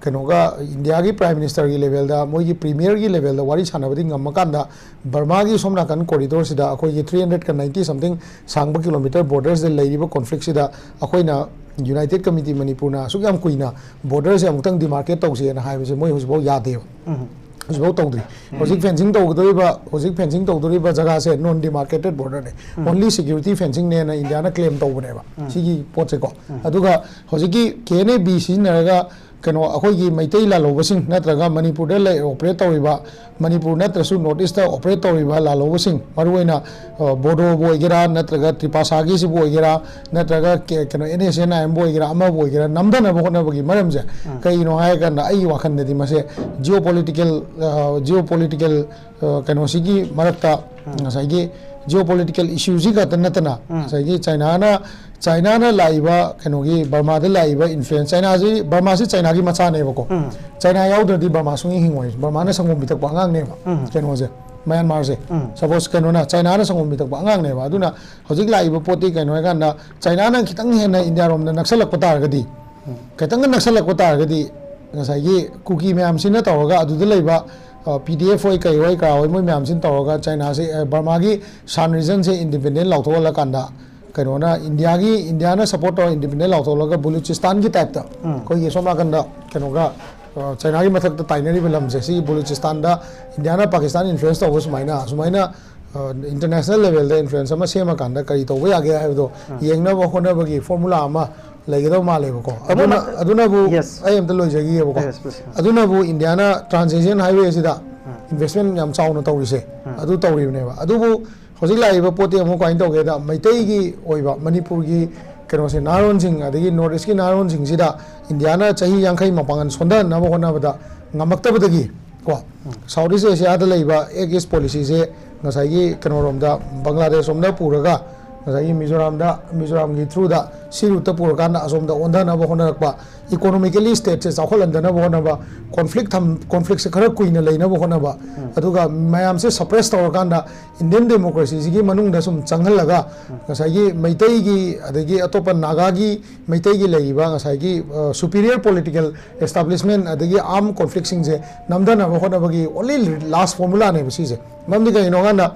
ꯀꯩꯅꯣꯒ ꯏꯟꯗꯤꯌꯥꯒꯤ ꯄ꯭ꯔꯥꯏꯝ ꯃꯤꯅꯤꯁꯇꯔꯒꯤ ꯂꯦꯚꯦꯜꯗ, ꯃꯣꯏꯒꯤ ꯄ꯭ꯔꯤꯃꯤꯌꯔꯒꯤ ꯂꯦꯚꯦꯜꯗ ꯋꯥꯔꯤ ꯁꯥꯟꯅꯕꯗꯤ ꯉꯝꯃꯀꯥꯟꯗ, ꯕꯔꯃꯥꯒꯤ ꯁꯣꯝ ꯅꯥꯀꯟ ꯀꯣꯔꯤꯗꯣꯔꯁꯤꯗ ꯑꯩꯈꯣꯏꯒꯤ three hundred ninety something ꯁꯥꯡꯕ ꯀꯤꯂꯣꯃꯤꯇꯔ ꯕꯣꯔꯗꯔꯁꯤꯗ ꯂꯩꯔꯤꯕ ꯀꯣꯟꯐ꯭ꯂꯤꯛꯁꯤꯗ ꯑꯩꯈꯣꯏꯅ ꯌꯨꯅꯥꯏꯇꯦꯗ ꯀꯃꯤꯇꯤ ꯃꯅꯤꯄꯨꯔꯅ ꯑꯁꯨꯛ ꯌꯥꯝ ꯀꯨꯏꯅ ꯕꯣꯔꯗꯔꯁꯦ ꯑꯃꯨꯛꯇꯪ ꯗꯤꯃꯥꯔꯀꯦꯠ ꯇꯧꯁꯦꯅ ꯍꯥꯏꯕꯁꯦ ꯃꯣꯏ ꯍꯧꯖꯤꯛꯐꯥꯎ ꯌꯥꯗꯦꯕ꯫ ꯎꯝ꯫ ꯍꯧꯖꯤꯛꯐꯥꯎ ꯇꯧꯗ꯭ꯔꯤ꯫ ꯎꯝ꯫ ꯍꯧꯖꯤꯛ ꯐꯦꯟꯁꯤꯡ ꯇꯧꯒꯗꯧꯔꯤꯕ, ꯍꯧꯖꯤꯛ ꯐꯦꯟꯁꯤꯡ ꯇꯧꯗꯧꯔꯤꯕ ꯖꯒꯥꯁꯦ ꯅꯣꯟ ꯗꯤꯃꯥꯔꯀꯦꯇꯦꯗ ꯕꯣꯔꯗꯔꯅꯦ꯫ ꯎꯝ꯫ ꯑꯣꯟꯂꯤ ꯁꯦꯀ꯭ꯌꯨꯔꯤꯇꯤ ꯐꯦꯟꯁꯤꯡꯅꯦꯅ ꯏꯟꯗꯤꯌꯥꯅ ꯀ꯭ꯂꯦꯝ ꯇꯧꯕꯅꯦꯕ꯫ ꯎꯝ꯫ ꯁꯤꯒꯤ ꯄꯣꯠꯁꯦꯀꯣ꯫ ꯎꯝ꯫ ꯑꯗꯨꯒ ꯍꯧꯖꯤꯛꯀꯤ ꯀꯦ ꯑꯦꯟ ꯑꯦ ꯕꯤ ꯁꯤꯖꯤꯟꯅꯔꯒ ꯀꯩꯅꯣ, ꯑꯩꯈꯣꯏꯒꯤ ꯃꯩꯇꯩ ꯂꯥꯜꯍꯧꯕꯁꯤꯡ ꯅꯠꯇ꯭ꯔꯒ ꯃꯅꯤꯄꯨꯔꯗ ꯂꯩ, ꯑꯣꯄꯔꯦꯠ ꯇꯧꯔꯤꯕ, ꯃꯅꯤꯄꯨꯔ ꯅꯠꯇ꯭ꯔꯁꯨ ꯅꯣꯔꯠ ꯏꯁꯇ ꯑꯣꯄꯔꯦꯠ ꯇꯧꯔꯤꯕ ꯂꯥꯜꯍꯧꯕꯁꯤꯡ, ꯃꯔꯨꯑꯣꯏꯅ, ꯑ, ꯕꯣꯗꯣꯕꯨ ꯑꯣꯏꯒꯦꯔꯥ, ꯅꯠꯇ꯭ꯔꯒ ꯇ꯭ꯔꯤꯄꯥꯁꯥꯒꯤꯁꯤꯕꯨ ꯑꯣꯏꯒꯦꯔꯥ, ꯅꯠꯇ꯭ꯔꯒ ꯀꯦ-, ꯀꯩꯅꯣ, ꯑꯦꯟ ꯑꯦꯁ ꯑꯦꯟ ꯑꯥꯏ ꯑꯦꯝꯕꯨ ꯑꯣꯏꯒꯦꯔꯥ, ꯑꯃꯕꯨ ꯑꯣꯏꯒꯦꯔꯥ, ꯅꯝꯊꯅꯕ ꯍꯣꯠꯅꯕꯒꯤ ꯃꯔꯝꯁꯦ ꯎꯝ꯫ ꯀꯩꯒꯤꯅꯣ ꯍꯥꯏꯔꯀꯥꯟꯗ, ꯑꯩꯒꯤ ꯋꯥꯈꯜꯗꯗꯤ ꯃꯁꯦ ꯖꯤꯑꯣ ꯄꯣꯂꯤꯇꯤꯀꯦꯜ, ꯑ, ꯖꯤꯑꯣ ꯄꯣꯂꯤꯇꯤꯀꯦꯜ, ꯑ, ꯀꯩꯅꯣꯁꯤꯒꯤ ꯃꯔꯛꯇ ꯎꯝ꯫ ꯉꯁꯥꯏꯒꯤ ꯖꯤꯑꯣ ꯄꯣꯂꯤꯇꯤꯀꯦꯜ ꯏꯁꯨꯁꯤ ꯈꯛꯇ ꯅꯠꯇꯅ ꯎꯝ꯫ ꯉꯁꯥꯏꯒꯤ ꯆꯥꯏꯅꯥꯅ, ꯆꯥꯏꯅꯥꯅ ꯂꯥꯛꯏꯕ ꯀꯩꯅꯣꯒꯤ ꯕꯔꯃꯥꯗ ꯂꯥꯛꯏꯕ ꯏꯟꯐ꯭ꯂꯨꯌꯦꯟꯁ, ꯆꯥꯏꯅꯥꯁꯤ, ꯕꯔꯃꯥꯁꯤ ꯆꯥꯏꯅꯥꯒꯤ ꯃꯆꯥꯅꯦꯕꯀꯣ꯫ ꯎꯝ꯫ ꯆꯥꯏꯅꯥ ꯌꯥꯎꯗ꯭ꯔꯗꯤ ꯕꯔꯃꯥ ꯁꯨꯡꯍꯤꯡ ꯍꯤꯡꯉꯣꯏ꯫ ꯕꯔꯃꯥꯅ ꯁꯪꯒꯣꯝ ꯄꯤꯊꯛꯄ ꯑꯉꯥꯡꯅꯦꯕ ꯎꯝ꯫ ꯀꯩꯅꯣꯁꯦ, ꯃꯌꯥꯟꯃꯥꯔꯁꯦ꯫ ꯎꯝ꯫ ꯁꯄꯣꯁ ꯀꯩꯅꯣꯅ, ꯆꯥꯏꯅꯥꯅ ꯁꯪꯒꯣꯝ ꯄꯤꯊꯛꯄ ꯑꯉꯥꯡꯅꯦꯕ꯫ ꯑꯗꯨꯅ ꯍꯧꯖꯤꯛ ꯂꯥꯛꯏꯕ ꯄꯣꯠꯇꯤ ꯀꯩꯅꯣ ꯍꯥꯏꯀꯥꯟꯗ ꯆꯥꯏꯅꯥꯅ ꯈꯤꯇꯪ ꯍꯦꯟꯅ ꯏꯟꯗꯤꯌꯥꯔꯣꯝꯗ ꯅꯛꯁꯜꯂꯛꯄ ꯇꯥꯔꯒꯗꯤ, ꯎꯝ꯫ ꯈꯤꯇꯪꯒ ꯅꯛꯁꯜꯂꯛꯄ ꯇꯥꯔꯒꯗꯤ ꯉꯁꯥꯏꯒꯤ ꯀꯨꯀꯤ ꯃꯌꯥꯝꯁꯤꯅ ꯇꯧꯔꯒ ꯑꯗꯨꯗ ꯂꯩꯕ, ꯑ, ꯄꯤ ꯗꯤ ꯑꯦꯐ ꯍꯣꯏ ꯀꯩ ꯍꯣꯏ ꯀꯔꯥ ꯍꯣꯏ ꯃꯣꯏ ꯃꯌꯥꯝꯁꯤꯅ ꯇꯧꯔꯒ ꯆꯥꯏꯅꯥꯁꯦ, ꯑ, ꯕꯔꯃꯥꯒꯤ ꯁꯥꯟ ꯔꯤꯖꯟꯁꯦ ꯏꯟꯗꯤꯄꯦꯟꯗꯦꯟ ꯂꯥꯎꯊꯣꯛꯍꯜꯂꯀꯥꯟꯗ ꯀꯩꯅꯣꯅ ꯏꯟꯗꯤꯌꯥꯒꯤ, ꯏꯟꯗꯤꯌꯥꯅ ꯁꯞꯄꯣꯔꯠ ꯇꯧꯔ ꯏꯟꯗꯤꯄꯦꯟꯗꯦꯟ ꯂꯥꯎꯊꯣꯛꯍꯜꯂꯒ ꯕꯂꯨꯆꯤꯁꯇꯥꯟꯒꯤ ꯇꯥꯏꯞꯇ ꯎꯝ꯫ ꯑꯩꯈꯣꯏꯒꯤ ꯁꯣꯝ ꯅꯥꯀꯟꯗ ꯀꯩꯅꯣꯒ, ꯑ, ꯆꯥꯏꯅꯥꯒꯤ ꯃꯊꯛꯇ ꯇꯥꯏꯅꯔꯤꯕ ꯂꯝꯁꯦ, ꯁꯤꯒꯤ ꯕꯂꯨꯆꯤꯁꯇꯥꯟꯗ ꯏꯟꯗꯤꯌꯥꯅ ꯄꯥꯀꯤꯁꯇꯥꯟ ꯏꯟꯐ꯭ꯂꯨꯌꯦꯟꯁ ꯇꯧꯕ ꯁꯨꯃꯥꯏꯅ, ꯁꯨꯃꯥꯏꯅ, ꯑ, ꯏꯟꯇꯔꯅꯦꯁꯅꯦꯜ ꯂꯦꯚꯦꯜꯗ ꯏꯟꯐ꯭ꯂꯨꯌꯦꯟꯁ ꯑꯃ ꯁꯦꯝꯃꯀꯥꯟꯗ ꯀꯔꯤ ꯇꯧꯕ ꯌꯥꯒꯦ ꯍꯥꯏꯕꯗꯣ ꯎꯝ꯫ ꯌꯦꯡꯅꯕ ꯍꯣꯠꯅꯕꯒꯤ ꯐꯣꯔꯃꯨꯂꯥ ꯑꯃ ꯂꯩꯒꯗꯧ ꯃꯥꯜꯂꯦꯕꯀꯣ꯫ ꯑꯗꯨꯅ, ꯑꯗꯨꯅ, ꯑꯗꯨꯅꯕꯨ yes꯫ ꯑꯩ ꯑꯝꯇ ꯂꯣꯏꯖꯈꯤꯒꯦꯕꯀꯣ꯫ Yes, please꯫ ꯑꯗꯨꯅꯕꯨ ꯏꯟꯗꯤꯌꯥꯅ ꯇ꯭ꯔꯥꯟꯁ ꯑꯦꯁꯤꯌꯟ ꯍꯥꯏꯋꯦ ꯑꯁꯤꯗ ꯎꯝ꯫ ꯏꯟꯚꯦꯁꯃꯦꯟ ꯌꯥꯝ ꯆꯥꯎꯅ ꯇꯧꯔꯤꯁꯦ꯫ ꯎꯝ꯫ ꯑꯗꯨ ꯇꯧꯔꯤꯕꯅꯦꯕ꯫ ꯑꯗꯨꯕꯨ ꯍꯧꯖꯤꯛ ꯂꯥꯛꯏꯕ ꯄꯣꯠꯇꯤ ꯑꯃꯨꯛ ꯀꯃꯥꯏꯅ ꯇꯧꯒꯦꯗ, ꯃꯩꯇꯩꯒꯤ ꯑꯣꯏꯕ ꯃꯅꯤꯄꯨꯔꯒꯤ ꯀꯩꯅꯣꯁꯦ, ꯅꯍꯥꯔꯣꯟꯁꯤꯡ ꯑꯗꯒꯤ ꯅꯣꯔꯠ ꯏꯁꯀꯤ ꯅꯍꯥꯔꯣꯟꯁꯤꯡꯁꯤꯗ ꯏꯟꯗꯤꯌꯥꯅ ꯆꯍꯤ ꯌꯥꯡꯈꯩ ꯃꯄꯥꯡꯒꯜ ꯁꯣꯟꯊꯍꯟꯅꯕ ꯍꯣꯠꯅꯕꯗ ꯉꯝꯃꯛꯇꯕꯗꯒꯤ ꯀꯣ, ꯎꯝ꯫ ꯁꯥꯎꯠ ꯏꯁ ꯑꯦꯁꯤꯌꯥꯗ ꯂꯩꯕ ꯑꯦꯛ ꯏꯁ ꯄꯣꯂꯤꯁꯤꯁꯦ ꯉꯁꯥꯏꯒꯤ ꯀꯩꯅꯣꯔꯣꯝꯗ, ꯕꯪꯒ꯭ꯂꯥꯗꯦꯁ ꯔꯣꯝꯗ ꯄꯨꯔꯒ, ꯉꯁꯥꯏꯒꯤ ꯃꯤꯖꯣꯔꯥꯝꯗ, ꯃꯤꯖꯣꯔꯥꯝꯒꯤ ꯊ꯭ꯔꯨꯗ ꯁꯤ ꯔꯨꯠꯇ ꯄꯨꯔꯀꯥꯟꯗ ꯑꯁꯣꯝꯗ ꯑꯣꯟꯊꯅꯕ ꯍꯣꯠꯅꯔꯛꯄ, ꯏꯀꯣꯅꯣꯃꯤꯀꯦꯜꯂꯤ ꯁ꯭ꯇꯦꯠꯁꯦ ꯆꯥꯎꯈꯠꯍꯟꯗꯅꯕ ꯍꯣꯠꯅꯕ, ꯀꯣꯟꯐ꯭ꯂꯤꯛ ꯊꯝ-, ꯀꯣꯟꯐ꯭ꯂꯤꯛꯁꯦ ꯈꯔ ꯀꯨꯏꯅ ꯂꯩꯅꯕ ꯍꯣꯠꯅꯕ, ꯎꯝ꯫ ꯑꯗꯨꯒ ꯃꯌꯥꯝꯁꯦ ꯁꯄ꯭ꯔꯦꯁ ꯇꯧꯔꯀꯥꯟꯗ ꯏꯟꯗꯤꯌꯟ ꯗꯦꯃꯣꯀ꯭ꯔꯦꯁꯤꯁꯤꯒꯤ ꯃꯅꯨꯡꯗ ꯁꯨꯝ ꯆꯪꯍꯜꯂꯒ, ꯎꯝ꯫ ꯉꯁꯥꯏꯒꯤ ꯃꯩꯇꯩꯒꯤ ꯑꯗꯒꯤ ꯑꯇꯣꯞꯄ ꯅꯥꯒꯥꯒꯤ, ꯃꯩꯇꯩꯒꯤ ꯂꯩꯔꯤꯕ ꯉꯁꯥꯏꯒꯤ, ꯑ, superior political establishment ꯑꯗꯒꯤ ꯑꯥꯔꯝ ꯀꯣꯟꯐ꯭ꯂꯤꯛꯁꯤꯡꯁꯦ ꯅꯝꯊꯅꯕ ꯍꯣꯠꯅꯕꯒꯤ only last formulaꯅꯦꯕ ꯁꯤꯁꯦ꯫ ꯃꯔꯝꯗꯤ ꯀꯩꯒꯤꯅꯣ ꯍꯥꯏꯀꯥꯟꯗ,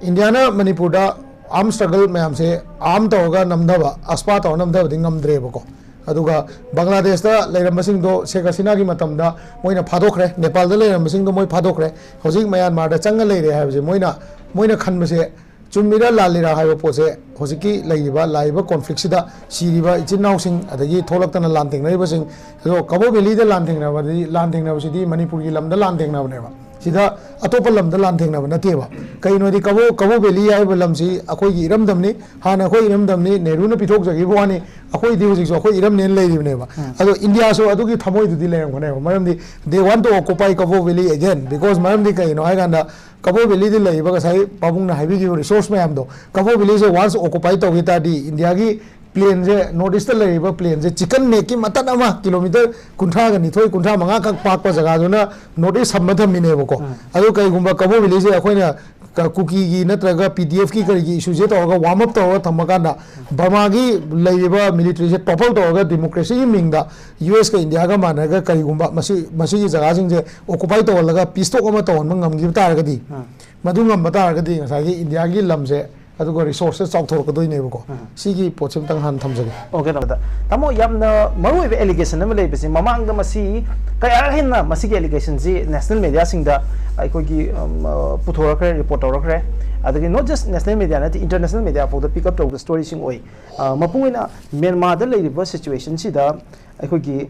ꯏꯟꯗꯤꯌꯥꯅ ꯃꯅꯤꯄꯨꯔꯗ ꯑꯥꯔꯝ ꯁ꯭ꯇ꯭ꯔꯒꯜ ꯃꯌꯥꯝꯁꯦ ꯑꯥꯔꯝ ꯇꯧꯔꯒ ꯅꯝꯊꯕ, ꯑꯁꯄꯥ ꯇꯧꯔꯒ ꯅꯝꯊꯕꯗꯤ ꯉꯝꯗ꯭ꯔꯦꯕꯀꯣ꯫ ꯑꯗꯨꯒ ꯕꯪꯒ꯭ꯂꯥꯗꯦꯁꯇ ꯂꯩꯔꯝꯕꯁꯤꯡꯗꯣ ꯁꯦꯈ ꯍꯁꯤꯅꯥꯒꯤ ꯃꯇꯝꯗ ꯃꯣꯏꯅ ꯐꯥꯗꯣꯛꯈ꯭ꯔꯦ, ꯅꯦꯄꯥꯜꯗ ꯂꯩꯔꯝꯕꯁꯤꯡꯗꯣ ꯃꯣꯏ ꯐꯥꯗꯣꯛꯈ꯭ꯔꯦ, ꯍꯧꯖꯤꯛ ꯃꯌꯥꯟꯃꯥꯔꯗ ꯆꯪꯉ ꯂꯩꯔꯦ ꯍꯥꯏꯕꯁꯦ ꯃꯣꯏꯅ, ꯃꯣꯏꯅ ꯈꯟꯕꯁꯦ ꯆꯨꯝꯃꯤꯔꯥ ꯂꯥꯜꯂꯤꯔꯥ ꯍꯥꯏꯕ ꯄꯣꯠꯁꯦ ꯍꯧꯖꯤꯛꯀꯤ ꯂꯩꯔꯤꯕ, ꯂꯥꯛꯏꯕ ꯀꯣꯟꯐ꯭ꯂꯤꯛꯁꯤꯗ ꯁꯤꯔꯤꯕ ꯏꯆꯤꯟ ꯏꯅꯥꯎꯁꯤꯡ ꯑꯗꯒꯤ ꯊꯣꯛꯂꯛꯇꯅ ꯂꯥꯟ ꯊꯦꯡꯅꯔꯤꯕꯁꯤꯡ, ꯑꯗꯣ ꯀꯕꯣ ꯚꯦꯂꯤꯗ ꯂꯥꯟ ꯊꯦꯡꯅꯕꯗꯤ, ꯂꯥꯟ ꯊꯦꯡꯅꯕꯁꯤꯗꯤ ꯃꯅꯤꯄꯨꯔꯒꯤ ꯂꯝꯗ ꯂꯥꯟ ꯊꯦꯡꯅꯕꯅꯦꯕ꯫ ꯁꯤꯗ ꯑꯇꯣꯞꯄ ꯂꯝꯗ ꯂꯥꯟ ꯊꯦꯡꯅꯕ ꯅꯠꯇꯦꯕ꯫ ꯀꯩꯅꯣꯗꯤ ꯀꯕꯣ, ꯀꯕꯣ ꯚꯦꯂꯤ ꯍꯥꯏꯔꯤꯕ ꯂꯝꯁꯤ ꯑꯩꯈꯣꯏꯒꯤ ꯏꯔꯝꯗꯝꯅꯤ, ꯍꯥꯟꯅ ꯑꯩꯈꯣꯏ ꯏꯔꯝꯗꯝꯅꯤ, ꯅꯦꯍꯔꯨꯅ ꯄꯤꯊꯣꯛꯆꯈꯤꯕ ꯋꯥꯅꯤ, ꯑꯩꯈꯣꯏꯗꯤ ꯍꯧꯖꯤꯛꯁꯨ ꯑꯩꯈꯣꯏ ꯏꯔꯝꯅꯦꯅ ꯂꯩꯔꯤꯕꯅꯦꯕ꯫ ꯎꯝ꯫ ꯑꯗꯣ ꯏꯟꯗꯤꯌꯥꯁꯨ ꯑꯗꯨꯒꯤ ꯊꯃꯣꯏꯗꯨꯗꯤ ꯂꯩꯔꯝꯒꯅꯦꯕ, ꯃꯔꯝꯗꯤ they want to occupy Kabo Valley again, because ꯃꯔꯝꯗꯤ ꯀꯩꯅꯣ ꯍꯥꯏꯀꯥꯟꯗ ꯀꯕꯣ ꯚꯦꯂꯤꯗ ꯂꯩꯔꯤꯕ ꯉꯁꯥꯏ ꯄꯥꯕꯨꯡꯅ ꯍꯥꯏꯕꯤꯈꯤꯕ ꯔꯤꯁꯣꯔꯁ ꯃꯌꯥꯝꯗꯣ, ꯀꯕꯣ ꯚꯦꯂꯤꯁꯦ ꯋꯥꯟꯁ ꯑꯣꯀꯨꯄꯥꯏ ꯇꯧꯈꯤ ꯇꯥꯔꯗꯤ ꯏꯟꯗꯤꯌꯥꯒꯤ ꯄ꯭ꯂꯦꯟꯁꯦ, ꯅꯣꯔꯠ ꯏꯁꯇ ꯂꯩꯔꯤꯕ ꯄ꯭ꯂꯦꯟꯁꯦ ꯆꯤꯀꯟ ꯅꯦꯛꯀꯤ ꯃꯇꯠ ꯑꯃ, ꯀꯤꯂꯣꯃꯤꯇꯔ ꯀꯨꯟꯊ꯭ꯔꯥꯒ ꯅꯤꯊꯣꯏ, ꯀꯨꯟꯊ꯭ꯔꯥ ꯃꯉꯥ ꯈꯛ ꯄꯥꯛꯄ ꯖꯒꯥꯗꯨꯅ ꯅꯣꯔꯠ ꯏꯁ ꯁꯝꯕ ꯊꯝꯃꯤꯅꯦꯕꯀꯣ꯫ ꯎꯝ꯫ ꯑꯗꯣ ꯀꯩꯒꯨꯝꯕ ꯀꯕꯣ ꯚꯦꯂꯤꯁꯦ ꯑꯩꯈꯣꯏꯅ ꯀ-, ꯀꯨꯀꯤꯒꯤ ꯅꯠꯇ꯭ꯔꯒ ꯄꯤ ꯗꯤ ꯑꯦꯐꯀꯤ ꯀꯔꯤꯒꯤ ꯏꯁꯨꯁꯦ ꯇꯧꯔꯒ ꯋꯥꯔꯝ ꯑꯞ ꯇꯧꯔꯒ ꯊꯝꯃꯀꯥꯟꯗ, ꯕꯔꯃꯥꯒꯤ ꯂꯩꯔꯤꯕ ꯃꯤꯂꯤꯇ꯭ꯔꯤꯁꯦ ꯇꯣꯄꯜ ꯇꯧꯔꯒ ꯗꯦꯃꯣꯀ꯭ꯔꯦꯁꯤꯒꯤ ꯃꯤꯡꯗ ꯌꯨ ꯑꯦꯁꯀ ꯏꯟꯗꯤꯌꯥꯒ ꯃꯥꯟꯅꯔꯒ ꯀꯔꯤꯒꯨꯝꯕ ꯃꯁꯤ, ꯃꯁꯤꯒꯤ ꯖꯒꯥꯁꯤꯡꯁꯦ ꯑꯣꯀꯨꯄꯥꯏ ꯇꯧꯍꯜꯂꯒ ꯄꯤꯁ ꯇꯣꯛ ꯑꯃ ꯇꯧꯍꯟꯕ ꯉꯝꯈꯤꯕ ꯇꯥꯔꯒꯗꯤ, ꯎꯝ꯫ ꯃꯗꯨ ꯉꯝꯕ ꯇꯥꯔꯒꯗꯤ ꯉꯁꯥꯏꯒꯤ ꯏꯟꯗꯤꯌꯥꯒꯤ ꯂꯝꯁꯦ ꯑꯗꯨꯒ ꯔꯤꯁꯣꯔꯁꯁꯦ ꯆꯥꯎꯊꯣꯔꯛꯀꯗꯣꯏꯅꯦꯕꯀꯣ꯫ ꯎꯝ꯫ ꯁꯤꯒꯤ ꯄꯣꯠꯁꯤꯃꯇꯪ ꯍꯥꯟꯅ ꯊꯝꯖꯒꯦ꯫ ꯑꯣꯀꯦ, ꯇꯥꯃꯣ꯫ ꯇꯥꯃꯣ, ꯌꯥꯝꯅ ꯃꯔꯨꯑꯣꯏꯕ ꯑꯦꯂꯤꯒꯦꯁꯟ ꯑꯃ ꯂꯩꯕꯁꯤ, ꯃꯃꯥꯡꯗ ꯃꯁꯤ ꯀꯌꯥꯔꯛ ꯍꯦꯟꯅ ꯃꯁꯤꯒꯤ ꯑꯦꯂꯤꯒꯦꯁꯟꯁꯤ ꯅꯦꯁꯅꯦꯜ ꯃꯦꯗꯤꯌꯥꯁꯤꯡꯗ ꯑꯩꯈꯣꯏꯒꯤ, ꯎꯝ, ꯑ, ꯄꯨꯊꯣꯔꯛꯈ꯭ꯔꯦ, ꯔꯤꯄꯣꯔꯠ ꯇꯧꯔꯛꯈ꯭ꯔꯦ꯫ ꯑꯗꯒꯤ not just ꯅꯦꯁꯅꯦꯜ ꯃꯦꯗꯤꯌꯥ ꯅꯠꯇꯦ, ꯏꯟꯇꯔꯅꯦꯁꯅꯦꯜ ꯃꯦꯗꯤꯌꯥ ꯐꯥꯎꯗ ꯄꯤꯛ ꯑꯞ ꯇꯧꯕ ꯁ꯭ꯇꯣꯔꯤꯁꯤꯡ ꯑꯣꯏ꯫ ꯑ, ꯃꯄꯨꯡ ꯑꯣꯏꯅ ꯃ꯭ꯌꯥꯟꯃꯥꯔꯗ ꯂꯩꯔꯤꯕ ꯁꯤꯆꯨꯋꯦꯁꯟꯁꯤꯗ ꯑꯩꯈꯣꯏꯒꯤ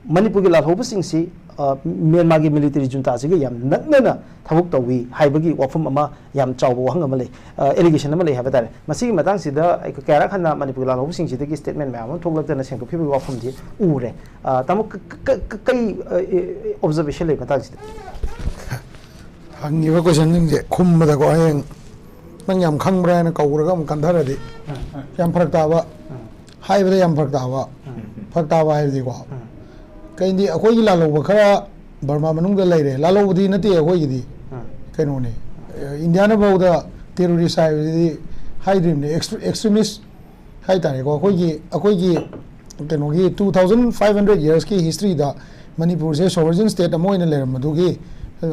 ꯃꯅꯤꯄꯨꯔꯒꯤ ꯂꯥꯜꯍꯧꯕꯁꯤꯡꯁꯤ ꯑ, ꯃ꯭ꯌꯥꯟꯃꯥꯔꯒꯤ ꯃꯤꯂꯤꯇꯔꯤ ꯖꯨꯟꯇꯥꯁꯤꯒ ꯌꯥꯝ ꯅꯛꯅꯅ ꯊꯕꯛ ꯇꯧꯏ ꯍꯥꯏꯕꯒꯤ ꯋꯥꯐꯝ ꯑꯃ, ꯌꯥꯝ ꯆꯥꯎꯕ ꯋꯥꯍꯪ ꯑꯃ ꯂꯩ, ꯑꯦꯂꯤꯒꯦꯁꯟ ꯑꯃ ꯂꯩ ꯍꯥꯏꯕ ꯇꯥꯔꯦ꯫ ꯃꯁꯤꯒꯤ ꯃꯇꯥꯡꯁꯤꯗ ꯑꯩꯈꯣꯏ ꯀꯌꯥꯔꯛ ꯍꯟꯅ ꯃꯅꯤꯄꯨꯔꯒꯤ ꯂꯥꯜꯍꯧꯕꯁꯤꯡꯁꯤꯗꯒꯤ ꯁ꯭ꯇꯦꯠꯃꯦꯟ ꯃꯌꯥꯝ ꯑꯃ ꯊꯣꯛꯂꯛꯇꯅ ꯁꯦꯡꯗꯣꯛꯈꯤꯕꯒꯤ ꯋꯥꯐꯝꯗꯤ ꯎꯔꯦ꯫ ꯑ, ꯇꯥꯃꯣ, ꯀ-, ꯀ-, ꯀ-, ꯀꯩ, ꯑ, ꯑꯣꯕꯖꯔꯕꯦꯁꯟ ꯂꯩ ꯃꯇꯥꯡꯁꯤꯗ? ꯍꯪꯉꯤꯕ ꯀꯣꯏꯁꯟꯁꯤꯡꯁꯦ ꯈꯨꯝꯕꯗꯀꯣ, ꯍꯌꯦꯡ ꯅꯪ ꯌꯥꯝ ꯈꯪꯕ꯭ꯔꯥ ꯍꯥꯏꯅ ꯀꯧꯔꯒ ꯑꯃꯨꯛ ꯀꯟꯊꯔꯗꯤ ꯌꯥꯝ ꯐꯔꯛ ꯇꯥꯕ, ꯍꯥꯏꯕꯗ ꯌꯥꯝ ꯐꯔꯛ ꯇꯥꯕ, ꯐꯔꯛ ꯇꯥꯕ ꯍꯥꯏꯕꯗꯤꯀꯣ, ꯀꯩꯗꯤ ꯑꯩꯈꯣꯏꯒꯤ ꯂꯥꯜꯍꯧꯕ ꯈꯔ ꯕꯔꯃꯥ ꯃꯅꯨꯡꯗ ꯂꯩꯔꯦ꯫ ꯂꯥꯜꯍꯧꯕꯗꯤ ꯅꯠꯇꯦ ꯑꯩꯈꯣꯏꯒꯤꯗꯤ, ꯀꯩꯅꯣꯅꯦ, ꯏꯟꯗꯤꯌꯥꯅ ꯐꯥꯎꯗ ꯇꯦꯔꯣꯔꯤꯁ ꯍꯥꯏꯕꯗꯤ ꯍꯥꯏꯗ꯭ꯔꯤꯕꯅꯦ, ꯑꯦꯛꯁꯇ꯭ꯔꯤꯃꯤꯁ ꯍꯥꯏꯇꯥꯔꯦꯀꯣ꯫ ꯑꯩꯈꯣꯏꯒꯤ, ꯑꯩꯈꯣꯏꯒꯤ ꯀꯩꯅꯣꯒꯤ two thousand five hundred yearsꯀꯤ historyꯗ ꯃꯅꯤꯄꯨꯔꯁꯦ sovereign state ꯑꯃ ꯑꯣꯏꯅ ꯂꯩꯔꯝꯕꯗꯨꯒꯤ,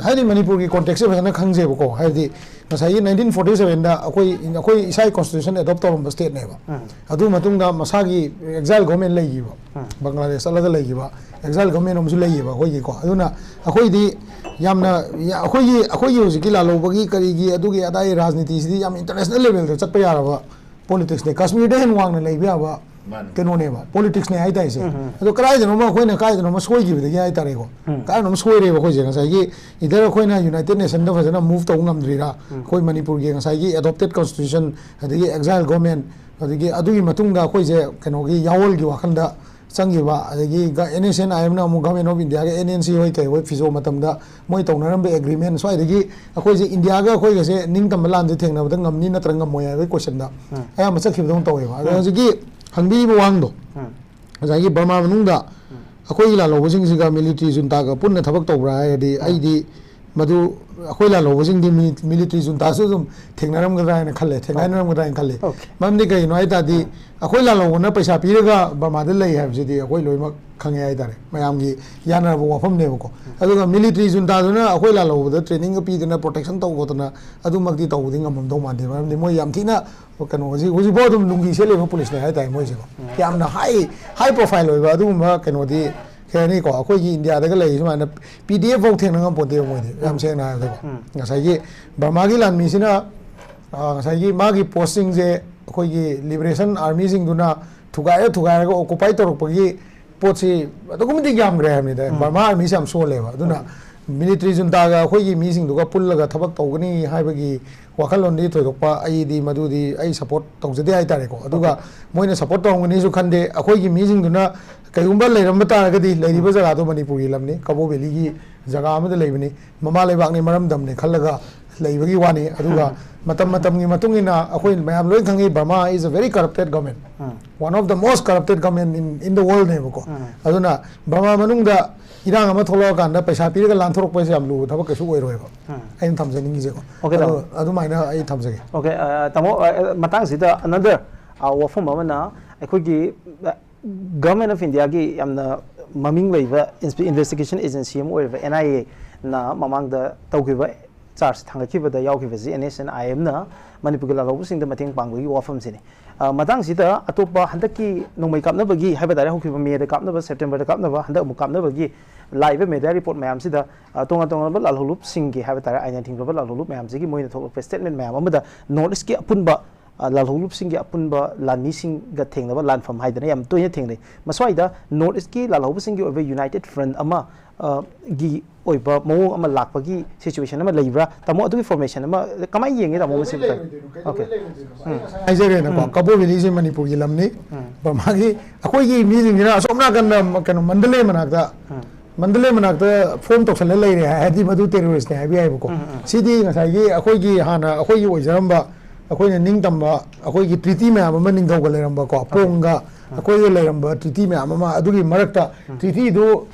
ꯍꯥꯏꯗꯤ ꯃꯅꯤꯄꯨꯔꯒꯤ contextꯁꯦ ꯐꯖꯅ ꯈꯪꯖꯩꯕꯀꯣ꯫ ꯍꯥꯏꯗꯤ ꯉꯁꯥꯏꯒꯤ nineteen forty sevenꯗ ꯑꯩꯈꯣꯏ, ꯑꯩꯈꯣꯏ ꯏꯁꯥꯒꯤ constitution adopt ꯇꯧꯔꯝꯕ stateꯅꯦꯕ꯫ ꯑꯗꯨ ꯃꯇꯨꯡꯗ ꯃꯁꯥꯒꯤ exile government ꯂꯩꯈꯤꯕ, ꯕꯪꯒ꯭ꯂꯥꯗꯦꯁ ꯆꯠꯂꯒ ꯂꯩꯈꯤꯕ exile government ꯑꯃꯁꯨ ꯂꯩꯈꯤꯕ ꯑꯩꯈꯣꯏꯒꯤꯀꯣ꯫ ꯑꯗꯨꯅ ꯑꯩꯈꯣꯏꯗꯤ ꯌꯥꯝꯅ, ꯑꯩꯈꯣꯏꯒꯤ, ꯑꯩꯈꯣꯏꯒꯤ ꯍꯧꯖꯤꯛꯀꯤ ꯂꯥꯜꯍꯧꯕꯒꯤ ꯀꯔꯤꯒꯤ ꯑꯗꯨꯒꯤ ꯑꯗꯥꯒꯤ ꯔꯥꯖꯅꯤꯇꯤꯁꯤꯗꯤ ꯌꯥꯝ international levelꯗ ꯆꯠꯄ ꯌꯥꯔꯕ politicsꯅꯦ꯫ ꯀꯥꯁꯃꯤꯔꯗ ꯍꯦꯟꯅ ꯋꯥꯡꯅ ꯂꯩꯕ ꯌꯥꯕ ꯀꯩꯅꯣꯅꯦꯕ, politicsꯅꯦ ꯍꯥꯏꯇꯥꯔꯦꯁꯦ꯫ ꯑꯗꯣ ꯀꯗꯥꯏꯗꯅꯣꯃ ꯑꯩꯈꯣꯏꯅ, ꯀꯗꯥꯏꯗꯅꯣꯃ ꯁꯣꯏꯈꯤꯕꯗꯒꯤ ꯍꯥꯏꯇꯥꯔꯦꯀꯣ, ꯀꯗꯥꯏꯗꯅꯣꯃ ꯁꯣꯏꯔꯦꯕ ꯑꯩꯈꯣꯏꯁꯦ꯫ ꯉꯁꯥꯏꯒꯤ either ꯑꯩꯈꯣꯏꯅ United Nationꯗ ꯐꯖꯅ move ꯇꯧꯕ ꯉꯝꯗ꯭ꯔꯤꯔꯥ, ꯑꯩꯈꯣꯏ ꯃꯅꯤꯄꯨꯔꯒꯤ ꯉꯁꯥꯏꯒꯤ adopted constitution, ꯑꯗꯒꯤ exile government, ꯑꯗꯒꯤ ꯑꯗꯨꯒꯤ ꯃꯇꯨꯡꯗ ꯑꯩꯈꯣꯏꯁꯦ ꯀꯩꯅꯣꯒꯤ ꯌꯥꯑꯣꯜꯒꯤ ꯋꯥꯈꯜꯗ ꯆꯪꯈꯤꯕ, ꯑꯗꯒꯤ NSCN-IMꯅ ꯑꯃꯨꯛ Government of Indiaꯒ NNC ꯍꯣꯏ ꯀꯩ ꯍꯣꯏ ꯐꯤꯖꯣ ꯃꯇꯝꯗ ꯃꯣꯏ ꯇꯧꯅꯔꯝꯕ agreement, ꯁ꯭ꯋꯥꯏꯗꯒꯤ ꯑꯩꯈꯣꯏꯁꯦ ꯏꯟꯗꯤꯌꯥꯒ ꯑꯩꯈꯣꯏꯒꯁꯦ ꯅꯤꯡꯇꯝꯕ ꯂꯥꯟꯁꯦ ꯊꯦꯡꯅꯕꯗ ꯉꯝꯅꯤ ꯅꯠꯇ꯭ꯔꯒ ꯉꯝꯃꯣꯏ ꯍꯥꯏꯕꯒꯤ questionꯗ ꯑꯌꯥꯝꯕ ꯆꯠꯈꯤꯕꯗꯧꯅ ꯇꯧꯋꯦꯕ꯫ ꯑꯗꯣ ꯍꯧꯖꯤꯛꯀꯤ ꯍꯪꯕꯤꯔꯤꯕ ꯋꯥꯍꯪꯗꯣ, ꯉꯁꯥꯏꯒꯤ ꯕꯔꯃꯥ ꯃꯅꯨꯡꯗ ꯑꯩꯈꯣꯏꯒꯤ ꯂꯥꯜꯍꯧꯕꯁꯤꯡꯁꯤꯒ military juntaꯒ ꯄꯨꯟꯅ ꯊꯕꯛ ꯇꯧꯕ꯭ꯔꯥ ꯍꯥꯏꯔꯗꯤ, ꯑꯩꯗꯤ ꯃꯗꯨ ꯑꯩꯈꯣꯏ ꯂꯥꯜꯍꯧꯕꯁꯤꯡꯗꯤ ꯃꯤ-, military juntaꯁꯨ ꯑꯗꯨꯝ ꯊꯦꯡꯅꯔꯝꯒꯗ꯭ꯔꯥ ꯍꯥꯏꯅ ꯈꯜꯂꯦ, ꯊꯦꯡꯅꯔꯝꯒꯗ꯭ꯔꯥ ꯍꯥꯏꯅ ꯈꯜꯂꯦ꯫ Okay. ꯃꯔꯝꯗꯤ ꯀꯩꯒꯤꯅꯣ ꯍꯥꯏ ꯇꯥꯔꯗꯤ, ꯑꯩꯈꯣꯏ ꯂꯥꯜꯍꯧꯕꯅ ꯄꯩꯁꯥ ꯄꯤꯔꯒ ꯕꯔꯃꯥꯗ ꯂꯩ ꯍꯥꯏꯕꯁꯤꯗꯤ ꯑꯩꯈꯣꯏ ꯂꯣꯏꯅꯃꯛ ꯈꯪꯉꯦ ꯍꯥꯏ ꯇꯥꯔꯦ, ꯃꯌꯥꯝꯒꯤ ꯌꯥꯅꯔꯕ ꯋꯥꯐꯝꯅꯦꯕꯀꯣ꯫ ꯑꯗꯨꯒ military juntaꯗꯨꯅ ꯑꯩꯈꯣꯏ ꯂꯥꯜꯍꯧꯕꯗ trainingꯒ ꯄꯤꯗꯅ protection ꯇꯧ ꯈꯣꯠꯇꯅ ꯑꯗꯨꯃꯛꯇꯤ ꯇꯧꯕꯗꯤ ꯉꯝꯃꯝꯗꯧ ꯃꯥꯟꯗꯦ꯫ ꯃꯔꯝꯗꯤ ꯃꯣꯏ ꯌꯥꯝ ꯊꯤꯅ ꯀꯩꯅꯣ, ꯍꯧꯖꯤꯛ, ꯍꯧꯖꯤꯛꯐꯥꯎ ꯑꯗꯨꯝ ꯂꯨꯡꯒꯤ ꯁꯦꯠꯂꯤꯕ policeꯅꯦ ꯍꯥꯏ ꯇꯥꯔꯦ ꯃꯣꯏꯁꯦꯀꯣ꯫ ꯌꯥꯝꯅ high, high profile ꯑꯣꯏꯕ ꯑꯗꯨꯒꯨꯝꯕ ꯀꯩꯅꯣꯗꯤ, ꯀꯩ ꯍꯥꯏꯅꯤꯀꯣ, ꯑꯩꯈꯣꯏꯒꯤ ꯏꯟꯗꯤꯌꯥꯗꯒ ꯂꯩꯔꯤ ꯁꯨꯃꯥꯏꯅ PDF ꯐꯥꯎ ꯊꯦꯡꯅ ꯉꯝꯄꯣꯟꯇꯦꯕ ꯃꯣꯏꯗꯤ, ꯌꯥꯝ ꯁꯦꯡꯅ ꯍꯥꯏꯔꯕꯗꯀꯣ꯫ ꯉꯁꯥꯏꯒꯤ ꯕꯔꯃꯥꯒꯤ ꯂꯥꯟꯃꯤꯁꯤꯅ, ꯑ, ꯉꯁꯥꯏꯒꯤ ꯃꯥꯒꯤ postꯁꯤꯡꯁꯦ ꯑꯩꯈꯣꯏꯒꯤ Liberation Armyꯁꯤꯡꯗꯨꯅ ꯊꯨꯒꯥꯏꯔ ꯊꯨꯒꯥꯏꯔꯒ occupy ꯇꯧꯔꯛꯄꯒꯤ ꯄꯣꯠꯁꯤ ꯑꯗꯨꯛꯀꯤ ꯃꯇꯤꯛ ꯌꯥꯝꯈ꯭ꯔꯦ ꯍꯥꯏꯕꯅꯤꯗ꯫ ꯕꯔꯃꯥ ꯑꯥꯔꯃꯤꯁꯤ ꯌꯥꯝ ꯁꯣꯜꯂꯦꯕ꯫ ꯑꯗꯨꯅ ꯃꯤꯂꯤꯇ꯭ꯔꯤ ꯖꯨꯟꯇꯥꯒ ꯑꯩꯈꯣꯏꯒꯤ ꯃꯤꯁꯤꯡꯗꯨꯒ ꯄꯨꯜꯂꯒ ꯊꯕꯛ ꯇꯧꯒꯅꯤ ꯍꯥꯏꯕꯒꯤ ꯋꯥꯈꯜꯂꯣꯟꯗꯤ ꯊꯣꯏꯗꯣꯛꯄ ꯑꯩꯗꯤ ꯃꯗꯨꯗꯤ ꯑꯩ ꯁꯄꯣꯔꯠ ꯇꯧꯖꯗꯦ ꯍꯥꯏꯇꯥꯔꯦꯀꯣ꯫ ꯑꯗꯨꯒ ꯃꯣꯏꯅ ꯁꯄꯣꯔꯠ ꯇꯧꯔꯝꯒꯅꯤꯁꯨ ꯈꯟꯗꯦ꯫ ꯑꯩꯈꯣꯏꯒꯤ ꯃꯤꯁꯤꯡꯗꯨꯅ ꯀꯩꯒꯨꯝꯕ ꯂꯩꯔꯝꯕ ꯇꯥꯔꯒꯗꯤ, ꯂꯩꯔꯤꯕ ꯖꯒꯥꯗꯣ ꯃꯅꯤꯄꯨꯔꯒꯤ ꯂꯝꯅꯤ, ꯀꯕꯣ ꯚꯦꯂꯤꯒꯤ ꯖꯒꯥ ꯑꯃꯗ ꯂꯩꯕꯅꯤ, ꯃꯃꯥ ꯂꯩꯕꯥꯛꯅꯤ, ꯃꯔꯝꯗꯝꯅꯤ ꯈꯜꯂꯒ ꯂꯩꯕꯒꯤ ꯋꯥꯅꯤ꯫ ꯑꯗꯨꯒ ꯃꯇꯝ ꯃꯇꯝꯒꯤ ꯃꯇꯨꯡ ꯏꯟꯅ ꯑꯩꯈꯣꯏ ꯃꯌꯥꯝ ꯂꯣꯏ ꯈꯪꯉꯤ, Burma is a very corrupted government, one of the most corrupted government in, in the world ꯅꯦꯕꯀꯣ꯫ ꯑꯗꯨꯅ ꯕꯔꯃꯥ ꯃꯅꯨꯡꯗ ꯏꯔꯥꯡ ꯑꯃ ꯊꯣꯛꯂꯛꯑꯀꯥꯟꯗ ꯄꯩꯁꯥ ꯄꯤꯔꯒ ꯂꯥꯟꯊꯣꯔꯛꯄꯁꯦ ꯌꯥꯝ ꯂꯨꯕ ꯊꯕꯛ ꯀꯩꯁꯨ ꯑꯣꯏꯔꯣꯏꯕ꯫ ꯑꯩꯅ ꯊꯝꯖꯅꯤꯡꯉꯤꯁꯦꯀꯣ꯫ Okay, ꯇꯥꯃꯣ꯫ ꯑꯗꯨ-, ꯑꯗꯨꯃꯥꯏꯅ ꯑꯩ ꯊꯝꯖꯒꯦ꯫ Okay, ꯑ, ꯇꯥꯃꯣ, ꯑ, ꯃꯇꯥꯡꯁꯤꯗ another, ꯑ, ꯋꯥꯐꯝ ꯑꯃꯅ, ꯑꯩꯈꯣꯏꯒꯤ, ꯑ, Government of Indiaꯒꯤ ꯌꯥꯝꯅ ꯃꯃꯤꯡ ꯂꯩꯕ ꯏꯟꯁꯄꯤ-, investigation agency ꯑꯃ ꯑꯣꯏꯔꯤꯕ N I Aꯅ ꯃꯃꯥꯡꯗ ꯇꯧꯈꯤꯕ charge ꯊꯥꯡꯒꯠꯈꯤꯕꯗ ꯌꯥꯎꯈꯤꯕꯁꯤ N S and I Mꯅ ꯃꯅꯤꯄꯨꯔꯒꯤ ꯂꯥꯜꯍꯧꯕꯁꯤꯡꯗ ꯃꯇꯦꯡ ꯄꯥꯡꯕꯒꯤ ꯋꯥꯐꯝꯁꯤꯅꯤ꯫ ꯑ, ꯃꯇꯥꯡꯁꯤꯗ ꯑꯇꯣꯞꯄ ꯍꯟꯗꯛꯀꯤ ꯅꯣꯡꯃꯩ ꯀꯥꯞꯅꯕꯒꯤ ꯍꯥꯏꯕ ꯇꯥꯔꯦ, ꯍꯧꯈꯤꯕ Mayꯗ ꯀꯥꯞꯅꯕ, Septemberꯗ ꯀꯥꯞꯅꯕ, ꯍꯟꯗꯛ ꯑꯃꯨꯛ ꯀꯥꯞꯅꯕꯒꯤ ꯂꯥꯛꯏꯕ media report ꯃꯌꯥꯝꯁꯤꯗ, ꯑ, ꯇꯣꯉꯥꯟ ꯇꯣꯉꯥꯟꯕ ꯂꯥꯜꯍꯧꯂꯨꯞꯁꯤꯡꯒꯤ ꯍꯥꯏꯕ ꯇꯥꯔꯦ, ꯑꯥꯏꯟꯅ ꯊꯤꯡꯈ꯭ꯔꯕ ꯂꯥꯜꯍꯧꯂꯨꯞ ꯃꯌꯥꯝꯁꯤꯒꯤ ꯃꯣꯏꯅ ꯊꯣꯛꯂꯛꯄ statement ꯃꯌꯥꯝ ꯑꯃꯗ North Eastꯀꯤ ꯑꯄꯨꯟꯕ, ꯑ, ꯂꯥꯜꯍꯧꯂꯨꯞꯁꯤꯡꯒꯤ ꯑꯄꯨꯟꯕ ꯂꯥꯟꯃꯤꯁꯤꯡꯒ ꯊꯦꯡꯅꯕ ꯂꯥꯟꯐꯝ ꯍꯥꯏꯗꯅ ꯌꯥꯝ ꯇꯣꯏꯅ ꯊꯦꯡꯅꯩ꯫ ꯃꯁ꯭ꯋꯥꯏꯗ North Eastꯀꯤ ꯂꯥꯜꯍꯧꯕꯁꯤꯡꯒꯤ ꯑꯣꯏꯕ united front ꯑꯃ, ꯑ, ꯒꯤ ꯑꯣꯏꯕ ꯃꯑꯣꯡ ꯑꯃ ꯂꯥꯛꯄꯒꯤ situation ꯑꯃ ꯂꯩꯕ꯭ꯔꯥ? ꯇꯥꯃꯣ, ꯑꯗꯨꯒꯤ formation ꯑꯃ ꯀꯃꯥꯏꯅ ꯌꯦꯡꯉꯤ, ꯇꯥꯃꯣ, ꯃꯁꯤ? Okay꯫ ꯎꯝ꯫ ꯍꯥꯏꯖꯔꯦꯅꯀꯣ, ꯎꯝ꯫ ꯀꯕꯣ ꯚꯦꯂꯤꯁꯦ ꯃꯅꯤꯄꯨꯔꯒꯤ ꯂꯝꯅꯤ꯫ ꯎꯝ꯫ ꯕꯔꯃꯥꯒꯤ, ꯑꯩꯈꯣꯏꯒꯤ ꯃꯤꯁꯤꯡꯁꯤꯅ ꯑꯁꯣꯝ ꯅꯥꯀꯟꯗ ꯀꯩꯅꯣ ꯃꯟꯗꯂꯦ ꯃꯅꯥꯛꯇ, ꯎꯝ꯫ ꯃꯟꯗꯂꯦ ꯃꯅꯥꯛꯇ form ꯇꯧꯁꯜꯂ ꯂꯩꯔꯦ ꯍꯥꯏꯔꯗꯤ ꯃꯗꯨ terroristꯅꯦ ꯍꯥꯏꯕ ꯌꯥꯏꯕꯀꯣ꯫ ꯎꯝ, ꯎꯝ꯫ ꯁꯤꯗꯤ ꯉꯁꯥꯏꯒꯤ ꯑꯩꯈꯣꯏꯒꯤ ꯍꯥꯟꯅ ꯑꯩꯈꯣꯏꯒꯤ ꯑꯣꯏꯖꯔꯝꯕ, ꯑꯩꯈꯣꯏꯅ ꯅꯤꯡꯇꯝꯕ, ꯑꯩꯈꯣꯏꯒꯤ treaty ꯃꯌꯥꯝ ꯑꯃ ꯅꯤꯡꯊꯧꯒ ꯂꯩꯔꯝꯕꯀꯣ, Okay꯫ ꯄꯣꯡꯒ ꯎꯝ꯫ ꯑꯩꯈꯣꯏꯒ ꯂꯩꯔꯝꯕ treaty ꯃꯌꯥꯝ ꯑꯃ, ꯑꯗꯨꯒꯤ ꯃꯔꯛꯇ ꯎꯝ꯫ Treatyꯗꯨ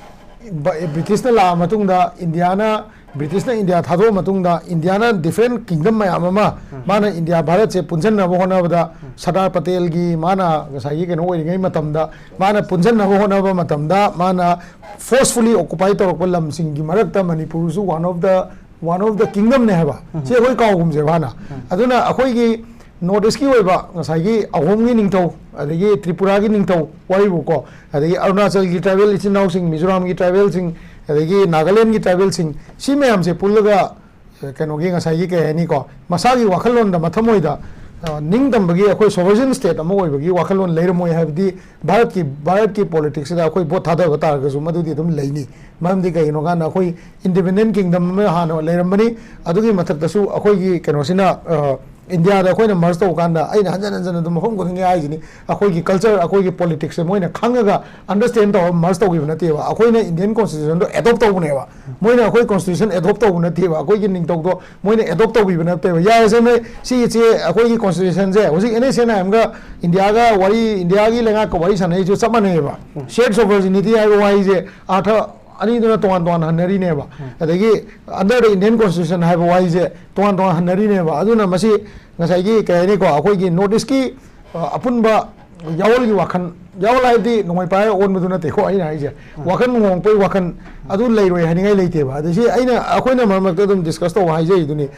ꯕ-, ꯕ꯭ꯔꯤꯇꯤꯁꯅ ꯂꯥꯛꯑ ꯃꯇꯨꯡꯗ ꯏꯟꯗꯤꯌꯥꯅ, ꯕ꯭ꯔꯤꯇꯤꯁꯅ ꯏꯟꯗꯤꯌꯥ ꯊꯥꯗꯣꯛꯑ ꯃꯇꯨꯡꯗ ꯏꯟꯗꯤꯌꯥꯅ different kingdom ꯃꯌꯥꯝ ꯑꯃ ꯎꯝ꯫ ꯃꯥꯅ ꯏꯟꯗꯤꯌꯥ ꯚꯥꯔꯠꯁꯦ ꯄꯨꯟꯁꯤꯟꯅꯕ ꯍꯣꯠꯅꯕꯗ ꯎꯝ꯫ ꯁꯔꯗꯥꯔ ꯄꯇꯦꯜꯒꯤ ꯃꯥꯅ ꯉꯁꯥꯏꯒꯤ ꯀꯩꯅꯣ ꯑꯣꯏꯔꯤꯉꯩ ꯃꯇꯝꯗ ꯃꯥꯅ ꯄꯨꯟꯁꯤꯟꯅꯕ ꯍꯣꯠꯅꯕ ꯃꯇꯝꯗ ꯃꯥꯅ forcefully occupy ꯇꯧꯔꯛꯄ ꯂꯝꯁꯤꯡꯒꯤ ꯃꯔꯛꯇ ꯃꯅꯤꯄꯨꯔꯁꯨ one of the, one of the kingdomꯅꯦ ꯍꯥꯏꯕ꯫ ꯎꯝ꯫ ꯁꯤ ꯑꯩꯈꯣꯏ ꯀꯥꯎꯒꯨꯝꯁꯦꯕ ꯍꯥꯟꯅ꯫ ꯎꯝ꯫ ꯑꯗꯨꯅ ꯑꯩꯈꯣꯏꯒꯤ North Eastꯀꯤ ꯑꯣꯏꯕ ꯉꯁꯥꯏꯒꯤ ꯑꯍꯣꯝꯒꯤ ꯅꯤꯡꯊꯧ, ꯑꯗꯒꯤ ꯇ꯭ꯔꯤꯄꯨꯔꯥꯒꯤ ꯅꯤꯡꯊꯧ ꯋꯥꯔꯤꯕꯨꯀꯣ, ꯑꯗꯒꯤ ꯑꯔꯨꯅꯥꯆꯜꯒꯤ tribalꯁꯤꯡ, ꯏꯆꯤꯟ ꯏꯅꯥꯎꯁꯤꯡ, ꯃꯤꯖꯣꯔꯥꯝꯒꯤ tribalꯁꯤꯡ, ꯑꯗꯒꯤ ꯅꯥꯒꯥꯂꯦꯟꯒꯤ tribalꯁꯤꯡ, ꯁꯤ ꯃꯌꯥꯝꯁꯦ ꯄꯨꯜꯂꯒ, ꯑ, ꯀꯩꯅꯣꯒꯤ ꯉꯁꯥꯏꯒꯤ ꯀꯩ ꯍꯥꯏꯅꯤꯀꯣ, ꯃꯁꯥꯒꯤ ꯋꯥꯈꯜꯂꯣꯟꯗ ꯃꯊꯃꯣꯏꯗ ꯑ, ꯅꯤꯡꯇꯝꯕꯒꯤ ꯑꯩꯈꯣꯏ sovereign state ꯑꯃ ꯑꯣꯏꯕꯒꯤ ꯋꯥꯈꯜꯂꯣꯟ ꯂꯩꯔꯝꯃꯣꯏ ꯍꯥꯏꯕꯗꯤ ꯚꯥꯔꯠꯀꯤ, ꯚꯥꯔꯠꯀꯤ politicsꯁꯤꯗ ꯑꯩꯈꯣꯏ vote ꯊꯥꯗꯕ ꯇꯥꯔꯒꯁꯨ ꯃꯗꯨꯗꯤ ꯑꯗꯨꯝ ꯂꯩꯅꯤ꯫ ꯃꯔꯝꯗꯤ ꯀꯩꯒꯤꯅꯣ ꯀꯥꯟꯗ ꯑꯩꯈꯣꯏ independent kingdom ꯑꯃ ꯍꯥꯟꯅ ꯂꯩꯔꯝꯕꯅꯤ꯫ ꯑꯗꯨꯒꯤ ꯃꯊꯛꯇꯁꯨ ꯑꯩꯈꯣꯏꯒꯤ ꯀꯩꯅꯣꯁꯤꯅ, ꯑ, ꯏꯟꯗꯤꯌꯥꯗ ꯑꯩꯈꯣꯏꯅ merge ꯇꯧꯕ ꯀꯥꯟꯗ ꯑꯩꯅ ꯍꯟꯖꯟ ꯍꯟꯖꯟꯅ ꯑꯗꯨꯝ ꯃꯐꯝ ꯈꯨꯗꯤꯡꯒꯤ ꯍꯥꯏꯁꯤꯅꯤ, ꯑꯩꯈꯣꯏꯒꯤ culture, ꯑꯩꯈꯣꯏꯒꯤ politicsꯁꯦ ꯃꯣꯏꯅ ꯈꯪꯉꯒ understand ꯇꯧꯔꯒ merge ꯇꯧꯈꯤꯕ ꯅꯠꯇꯦꯕ꯫ ꯑꯩꯈꯣꯏꯅ Indian constitutionꯗꯣ adopt ꯇꯧꯕꯅꯦꯕ꯫ ꯃꯣꯏꯅ ꯑꯩꯈꯣꯏ constitution adopt ꯇꯧꯕ ꯅꯠꯇꯦꯕ, ꯑꯩꯈꯣꯏꯒꯤ ꯅꯤꯡꯊꯧꯗꯣ ꯃꯣꯏꯅ adopt ꯇꯧꯕꯤꯕ ꯅꯠꯇꯦꯕ꯫ "ꯌꯥꯔꯦꯁꯦ ꯅꯣꯏ ꯁꯤꯒꯤꯁꯦ ꯑꯩꯈꯣꯏꯒꯤ constitutionꯁꯦ", ꯍꯧꯖꯤꯛ NSCN-IMꯒ ꯏꯟꯗꯤꯌꯥꯒ ꯋꯥꯔꯤ, ꯏꯟꯗꯤꯌꯥꯒꯤ ꯂꯩꯉꯥꯛꯀ ꯋꯥꯔꯤ ꯁꯥꯟꯅꯔꯤꯁꯨ ꯆꯞ ꯃꯥꯟꯅꯩꯕ꯫ Shared sovereignty ꯍꯥꯏꯕ ꯋꯥꯍꯩꯁꯦ ꯑꯥꯔꯊ ꯑꯅꯤꯗꯨꯅ ꯇꯣꯉꯥꯟ ꯇꯣꯉꯥꯟ ꯍꯟꯅꯔꯤꯅꯦꯕ꯫ ꯑꯗꯒꯤ under the Indian constitution ꯍꯥꯏꯕ ꯋꯥꯍꯩꯁꯦ ꯇꯣꯉꯥꯟ ꯇꯣꯉꯥꯟ ꯍꯟꯅꯔꯤꯅꯦꯕ꯫ ꯑꯗꯨꯅ ꯃꯁꯤ ꯉꯁꯥꯏꯒꯤ ꯀꯩ ꯍꯥꯏꯅꯤꯀꯣ, ꯑꯩꯈꯣꯏꯒꯤ North Eastꯀꯤ, ꯑ, ꯑꯄꯨꯟꯕ ꯌꯥꯑꯣꯜꯒꯤ ꯋꯥꯈꯜ, ꯌꯥꯑꯣꯜ ꯍꯥꯏꯕꯗꯤ ꯅꯣꯡꯃꯩ ꯄꯥꯏꯔꯒ ꯑꯣꯟꯕꯗꯨ ꯅꯠꯇꯦꯀꯣ ꯑꯩꯅ ꯍꯥꯏꯁꯦ꯫ ꯋꯥꯈꯜ ꯍꯣꯡꯉꯛꯄꯒꯤ ꯋꯥꯈꯜ ꯑꯗꯨ ꯂꯩꯔꯣꯏ ꯍꯥꯏꯅꯤꯡꯉꯥꯏ ꯂꯩꯇꯦꯕ꯫ ꯑꯗ ꯁꯤ ꯑꯩꯅ, ꯑꯩꯈꯣꯏꯅ ꯃꯔꯛ ꯃꯔꯛꯇ ꯑꯗꯨꯝ discuss ꯇꯧꯕ ꯍꯥꯏꯖꯔꯤꯗꯨꯅꯤ꯫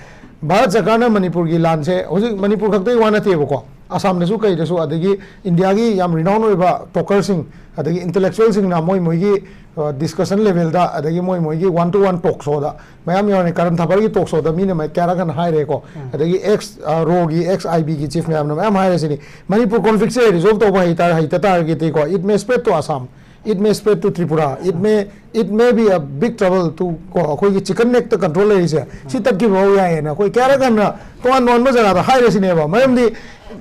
ꯚꯥꯔꯠ ꯁꯔꯀꯥꯔꯅ ꯃꯅꯤꯄꯨꯔꯒꯤ ꯂꯥꯟꯁꯦ, ꯍꯧꯖꯤꯛ ꯃꯅꯤꯄꯨꯔ ꯈꯛꯇꯒꯤ ꯋꯥ ꯅꯠꯇꯦꯕꯀꯣ, ꯑꯁꯥꯝꯗꯁꯨ ꯀꯩꯗꯁꯨ, ꯑꯗꯒꯤ ꯏꯟꯗꯤꯌꯥꯒꯤ ꯌꯥꯝ renown ꯑꯣꯏꯕ talkerꯁꯤꯡ, ꯑꯗꯒꯤ intellectualꯁꯤꯡꯅ ꯃꯣꯏ ꯃꯣꯏꯒꯤ, ꯑ, discussion levelꯗ, ꯑꯗꯒꯤ ꯃꯣꯏ ꯃꯣꯏꯒꯤ one to one talk showꯗ ꯃꯌꯥꯝ ꯌꯥꯎꯔꯦ꯫ ꯀꯔꯟ ꯊꯥꯄꯔꯒꯤ talk showꯗ ꯃꯤꯅ ꯃ-, ꯀꯌꯥꯔꯛ ꯍꯟꯅ ꯍꯥꯏꯔꯦꯀꯣ꯫ ꯑꯗꯒꯤ ex, ꯑ, RAWꯒꯤ, ex IBꯒꯤ chief ꯃꯌꯥꯝꯅ ꯃꯌꯥꯝ ꯍꯥꯏꯔꯁꯤꯅꯤ꯫ ꯃꯅꯤꯄꯨꯔ conflictꯁꯦ resolve ꯇꯧꯕ ꯍꯩꯇꯥꯔ-, ꯍꯩꯇ ꯇꯥꯔꯒꯗꯤꯀꯣ, it may spread to Assam, it may spread to Tripura, it may, it may be a big trouble to, ꯀꯣ, ꯑꯩꯈꯣꯏꯒꯤ chicken neckꯇ control ꯂꯩꯔꯤꯁꯦ, ꯁꯤ ꯇꯠꯈꯤꯕ ꯐꯥꯎ ꯌꯥꯏꯌꯦꯅ ꯑꯩꯈꯣꯏ ꯀꯌꯥꯔꯛ ꯍꯟꯅ ꯇꯣꯉꯥꯟ ꯇꯣꯉꯥꯟꯕ ꯖꯒꯥꯗ ꯍꯥꯏꯔꯁꯤꯅꯦꯕ꯫ ꯃꯔꯝꯗꯤ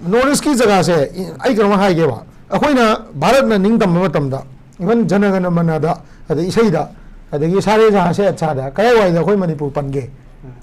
North Eastꯀꯤ ꯖꯒꯥꯁꯦ, ꯑꯩ ꯀꯩꯅꯣꯝ ꯍꯥꯏꯒꯦꯕ, ꯑꯩꯈꯣꯏꯅ ꯚꯥꯔꯠꯅ ꯅꯤꯡꯇꯝꯕ ꯃꯇꯝꯗ, even ꯖꯅ ꯒꯅ ꯃꯅꯗ, ꯑꯗꯩ ꯏꯁꯩꯗ, ꯑꯗꯒꯤ ꯁꯥꯔꯦ ꯖꯍꯥꯟ ꯁꯦ ꯑꯠꯁꯥꯗ, ꯀꯗꯥꯏꯋꯥꯏꯗ ꯑꯩꯈꯣꯏ ꯃꯅꯤꯄꯨꯔ ꯄꯟꯒꯦ?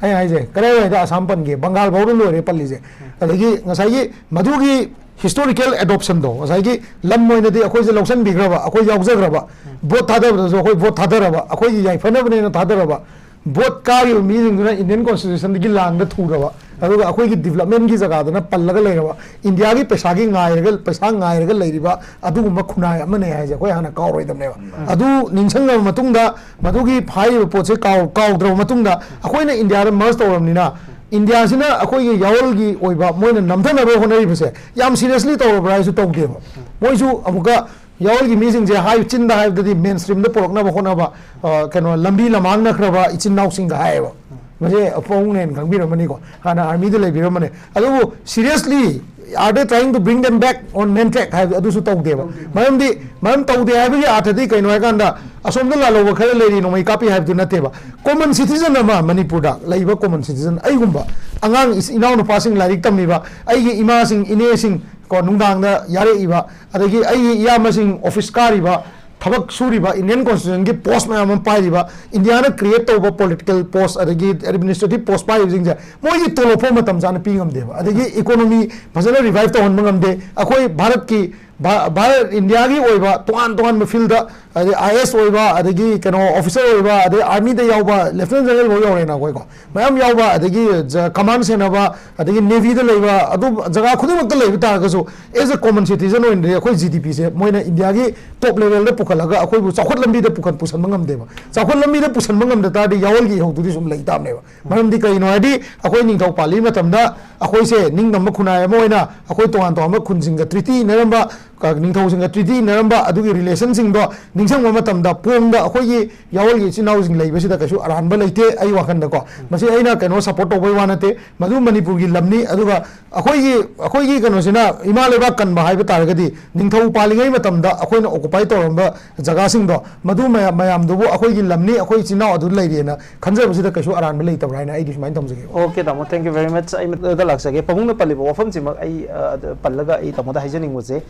ꯑꯩ ꯍꯥꯏꯁꯦ, ꯀꯗꯥꯏꯋꯥꯏꯗ ꯑꯁꯥꯝ ꯄꯟꯒꯦ? ꯕꯪꯒꯥꯜ ꯐꯥꯎꯗ ꯂꯣꯏꯔꯦ ꯄꯜꯂꯤꯁꯦ꯫ ꯑꯗꯒꯤ ꯉꯁꯥꯏꯒꯤ ꯃꯗꯨꯒꯤ historical adoptionꯗꯣ, ꯉꯁꯥꯏꯒꯤ ꯂꯝ ꯑꯣꯏꯅꯗꯤ ꯑꯩꯈꯣꯏꯁꯦ ꯂꯧꯁꯟꯕꯤꯈ꯭ꯔꯕ, ꯑꯩꯈꯣꯏ ꯌꯥꯎꯖꯈ꯭ꯔꯕ, vote ꯊꯥꯗꯕꯗꯁꯨ ꯑꯩꯈꯣꯏ vote ꯊꯥꯗꯔꯕ, ꯑꯩꯈꯣꯏꯒꯤ ꯌꯥꯏꯐꯅꯕꯅꯦꯅ ꯊꯥꯗꯔꯕ, vote ꯀꯥꯈꯤꯕ ꯃꯤꯁꯤꯡꯗꯨꯅ Indian Constitutionꯗꯒꯤ ꯂꯥꯡꯗ ꯊꯨꯔꯕ, ꯑꯗꯨꯒ ꯑꯩꯈꯣꯏꯒꯤ developmentꯀꯤ ꯖꯒꯥꯗꯅ ꯄꯜꯂꯒ ꯂꯩꯔꯕ, ꯏꯟꯗꯤꯌꯥꯒꯤ ꯄꯩꯁꯥꯒꯤ ꯉꯥꯏꯔꯒ, ꯄꯩꯁꯥ ꯉꯥꯏꯔꯒ ꯂꯩꯔꯤꯕ ꯑꯗꯨꯒꯨꯝꯕ ꯈꯨꯟꯅꯥꯏ ꯑꯃꯅꯦ ꯍꯥꯏꯁꯦ ꯑꯩꯈꯣꯏ ꯍꯥꯟꯅ ꯀꯥꯎꯔꯣꯏꯗꯕꯅꯦꯕ꯫ ꯑꯗꯨ ꯅꯤꯡꯁꯤꯡꯉꯕ ꯃꯇꯨꯡꯗ, ꯃꯗꯨꯒꯤ ꯍꯥꯏꯔꯤꯕ ꯄꯣꯠꯁꯦ ꯀꯥꯎ-, ꯀꯥꯎꯗ꯭ꯔꯕ ꯃꯇꯨꯡꯗ, ꯑꯩꯈꯣꯏꯅ ꯏꯟꯗꯤꯌꯥꯗ merge ꯇꯧꯔꯕꯅꯤꯅ, ꯏꯟꯗꯤꯌꯥꯁꯤꯅ ꯑꯩꯈꯣꯏꯒꯤ ꯌꯥꯑꯣꯜꯒꯤ ꯑꯣꯏꯕ ꯃꯣꯏꯅ ꯅꯝꯊꯅꯕ ꯍꯣꯠꯅꯔꯤꯕꯁꯦ ꯌꯥꯝ seriously ꯇꯧꯔꯕ꯭ꯔꯥ ꯍꯥꯏꯁꯨ ꯇꯧꯗꯦꯕ꯫ ꯃꯣꯏꯁꯨ ꯑꯃꯨꯛꯀ ꯌꯥꯑꯣꯜꯒꯤ ꯃꯤꯁꯤꯡꯁꯦ ꯍꯥꯏ-, ꯆꯤꯟꯗ ꯍꯥꯏꯕꯗꯗꯤ mainstreamꯗ ꯄꯨꯔꯛꯅꯕ ꯍꯣꯠꯅꯕ, ꯑ, ꯀꯩꯅꯣ, ꯂꯝꯕꯤ ꯂꯃꯥꯡꯅꯈ꯭ꯔꯕ ꯏꯆꯤꯟ ꯏꯅꯥꯎꯁꯤꯡꯗ ꯍꯥꯏꯌꯦꯕ꯫ ꯃꯁꯦ ꯄꯥꯕꯨꯡꯅ ꯍꯦꯟꯅ ꯈꯪꯕꯤꯔꯝꯃꯅꯤꯀꯣ, ꯍꯥꯟꯅ ꯑꯥꯔꯃꯤꯗ ꯂꯩꯕꯤꯔꯝꯕꯅꯦ꯫ ꯑꯗꯨꯕꯨ seriously, are they trying to bring them back on main track ꯍꯥꯏꯕꯗꯤ ꯑꯗꯨꯁꯨ ꯇꯧꯗꯦꯕ꯫ ꯃꯔꯝꯗꯤ, ꯃꯔꯝ ꯇꯧꯗꯦ ꯍꯥꯏꯕꯒꯤ ꯑꯥꯔꯊꯗꯤ ꯀꯩꯅꯣ ꯍꯥꯏꯀꯥꯟꯗ, ꯑꯁꯣꯝꯗ ꯂꯥꯜꯍꯧꯕ ꯈꯔ ꯂꯩꯔꯤ, ꯅꯣꯡꯃꯩ ꯀꯥꯞꯄꯤ ꯍꯥꯏꯕꯗꯨ ꯅꯠꯇꯦꯕ꯫ Common citizen ꯑꯃ, ꯃꯅꯤꯄꯨꯔꯗ ꯂꯩꯕ common citizen, ꯑꯩꯒꯨꯝꯕ ꯑꯉꯥꯡ ꯏꯆ- ꯏꯅꯥꯎꯅꯨꯄꯥꯁꯤꯡ ꯂꯥꯏꯔꯤꯛ ꯇꯝꯃꯤꯕ, ꯑꯩꯒꯤ ꯏꯃꯥꯁꯤꯡ, ꯏꯅꯦꯁꯤꯡ ꯀꯣ, ꯅꯨꯡꯗꯥꯡꯗ ꯌꯥꯔꯛꯏꯕ, ꯑꯗꯒꯤ ꯑꯩꯒꯤ ꯏꯌꯥꯝꯕꯁꯤꯡ office ꯀꯥꯔꯤꯕ, ꯊꯕꯛ ꯁꯨꯔꯤꯕ, Indian Constitution ꯒꯤ post ꯃꯌꯥꯝ ꯑꯃ ꯄꯥꯏꯔꯤꯕ, ꯏꯟꯗꯤꯌꯥꯅ create ꯇꯧꯕ political post ꯑꯗꯒꯤ administrative post ꯄꯥꯏꯔꯤꯕꯁꯤꯡꯁꯦ, ꯃꯣꯏꯒꯤ ꯇꯣꯂꯣꯞ ꯐꯥꯎ ꯃꯇꯝ ꯆꯥꯅ ꯄꯤ ꯉꯝꯗꯦꯕ, ꯑꯗꯒꯤ economy ꯐꯖꯅ revive ꯇꯧꯍꯟꯕ ꯉꯝꯗꯦ꯫ ꯑꯩꯈꯣꯏ ꯚꯥꯔꯠꯀꯤ, ꯚꯥꯔꯠ ꯏꯟꯗꯤꯌꯥꯒꯤ ꯑꯣꯏꯕ ꯇꯣꯉꯥꯟ ꯇꯣꯉꯥꯟꯕ field, ꯑꯗꯩ I A S ꯑꯣꯏꯕ, ꯑꯗꯒꯤ ꯀꯩꯅꯣ officer ꯑꯣꯏꯕ, ꯑꯗꯩ army ꯗ ꯌꯥꯎꯕ lieutenant general ꯐꯥꯎ ꯌꯧꯔꯦꯅ ꯑꯩꯈꯣꯏꯀꯣ, ꯃꯌꯥꯝ ꯌꯥꯎꯕ, ꯑꯗꯒꯤ command ꯁꯦꯟꯅꯕ, ꯑꯗꯒꯤ navy ꯗ ꯂꯩꯕ, ꯑꯗꯨ ꯖꯒꯥ ꯈꯨꯗꯤꯡꯃꯛꯇ ꯂꯩꯕ ꯇꯥꯔꯒꯁꯨ, as a common citizen ꯑꯣꯏꯅꯗꯤ ꯑꯩꯈꯣꯏ G D P ꯁꯦ ꯃꯣꯏꯅ ꯏꯟꯗꯤꯌꯥꯒꯤ top level ꯗ ꯄꯨꯈꯠꯂꯒ ꯑꯩꯈꯣꯏꯕꯨ ꯆꯥꯎꯈꯠ ꯂꯝꯕꯤꯗ ꯄꯨꯈꯠ-, ꯄꯨꯁꯟꯕ ꯉꯝꯗꯦꯕ꯫ ꯆꯥꯎꯈꯠ ꯂꯝꯕꯤꯗ ꯄꯨꯁꯟꯕ ꯉꯝꯗ ꯇꯥꯔꯗꯤ ꯌꯥꯑꯣꯜꯒꯤ ꯏꯍꯧꯗꯨꯗꯤ ꯁꯨꯝ ꯂꯩ ꯇꯥꯕꯅꯦꯕ꯫ ꯃꯔꯝꯗꯤ ꯀꯩꯅꯣ ꯍꯥꯏꯗꯤ, ꯑꯩꯈꯣꯏ ꯅꯤꯡꯊꯧ ꯄꯥꯜꯂꯤ ꯃꯇꯝꯗ ꯑꯩꯈꯣꯏꯁꯦ ꯅꯤꯡꯇꯝꯕ ꯈꯨꯟꯅꯥꯏ ꯑꯃ ꯑꯣꯏꯅ ꯑꯩꯈꯣꯏ ꯇꯣꯉꯥꯟ ꯇꯣꯉꯥꯟꯕ ꯈꯨꯟꯁꯤꯡꯒ treaty ꯏꯟꯅꯔꯝꯕ, ꯀ-, ꯅꯤꯡꯊꯧꯁꯤꯡꯒ treaty ꯏꯟꯅꯔꯝꯕ ꯑꯗꯨꯒꯤ relation ꯁꯤꯡꯗꯣ ꯅꯤꯡꯁꯤꯡꯕ ꯃꯇꯝꯗ ꯄꯣꯡꯗ ꯑꯩꯈꯣꯏꯒꯤ ꯌꯥꯑꯣꯜꯒꯤ ꯏꯆꯤꯟ ꯏꯅꯥꯎꯁꯤꯡ ꯂꯩꯕꯁꯤꯗ ꯀꯩꯁꯨ ꯑꯔꯥꯟꯕ ꯂꯩꯇꯦ꯫ ꯑꯩ ꯋꯥꯈꯜꯗꯀꯣ, ꯃꯁꯤ ꯑꯩꯅ ꯀꯩꯅꯣ support ꯇꯧꯕꯩ ꯋꯥ ꯅꯠꯇꯦ, ꯃꯗꯨ ꯃꯅꯤꯄꯨꯔꯒꯤ ꯂꯝꯅꯤ꯫ ꯑꯗꯨꯒ ꯑꯩꯈꯣꯏꯒꯤ, ꯑꯩꯈꯣꯏꯒꯤ ꯀꯩꯅꯣꯁꯤꯅ, ꯏꯃꯥ ꯂꯩꯕꯥꯛ ꯀꯟꯕ ꯍꯥꯏꯕ ꯇꯥꯔꯒꯗꯤ, ꯅꯤꯡꯊꯧ ꯄꯥꯜꯂꯤꯉꯩ ꯃꯇꯝꯗ ꯑꯩꯈꯣꯏꯅ occupy ꯇꯧꯔꯝꯕ ꯖꯒꯥꯁꯤꯡꯗꯣ, ꯃꯗꯨ ꯃꯌꯥꯝ, ꯃꯌꯥꯝꯗꯨꯕꯨ ꯑꯩꯈꯣꯏꯒꯤ ꯂꯝꯅꯤ, ꯑꯩꯈꯣꯏ ꯏꯆꯤꯟ ꯏꯅꯥꯎ ꯑꯗꯨ ꯂꯩꯔꯦꯅ ꯈꯟꯖꯕꯁꯤꯗ ꯀꯩꯁꯨ ꯑꯔꯥꯟꯕ ꯂꯩꯇꯕ꯭ꯔꯥ ꯍꯥꯏꯅ ꯑꯩꯗꯤ ꯁꯨꯃꯥꯏꯅ ꯊꯝꯖꯒꯦ꯫ Okay, ꯇꯥꯃꯣ, thank you very much꯫ ꯑꯩ ꯃꯊꯛꯇ ꯂꯥꯛꯆꯒꯦ꯫ ꯄꯥꯕꯨꯡꯅ ꯄꯜꯂꯤꯕ ꯋꯥꯐꯝꯁꯤꯃꯛ ꯑꯩ, ꯑ, ꯑꯗ ꯄꯜꯂꯒ ꯑꯩ ꯇꯥꯃꯣꯗ ꯍꯥꯏꯖꯅꯤꯡꯕꯁꯦ,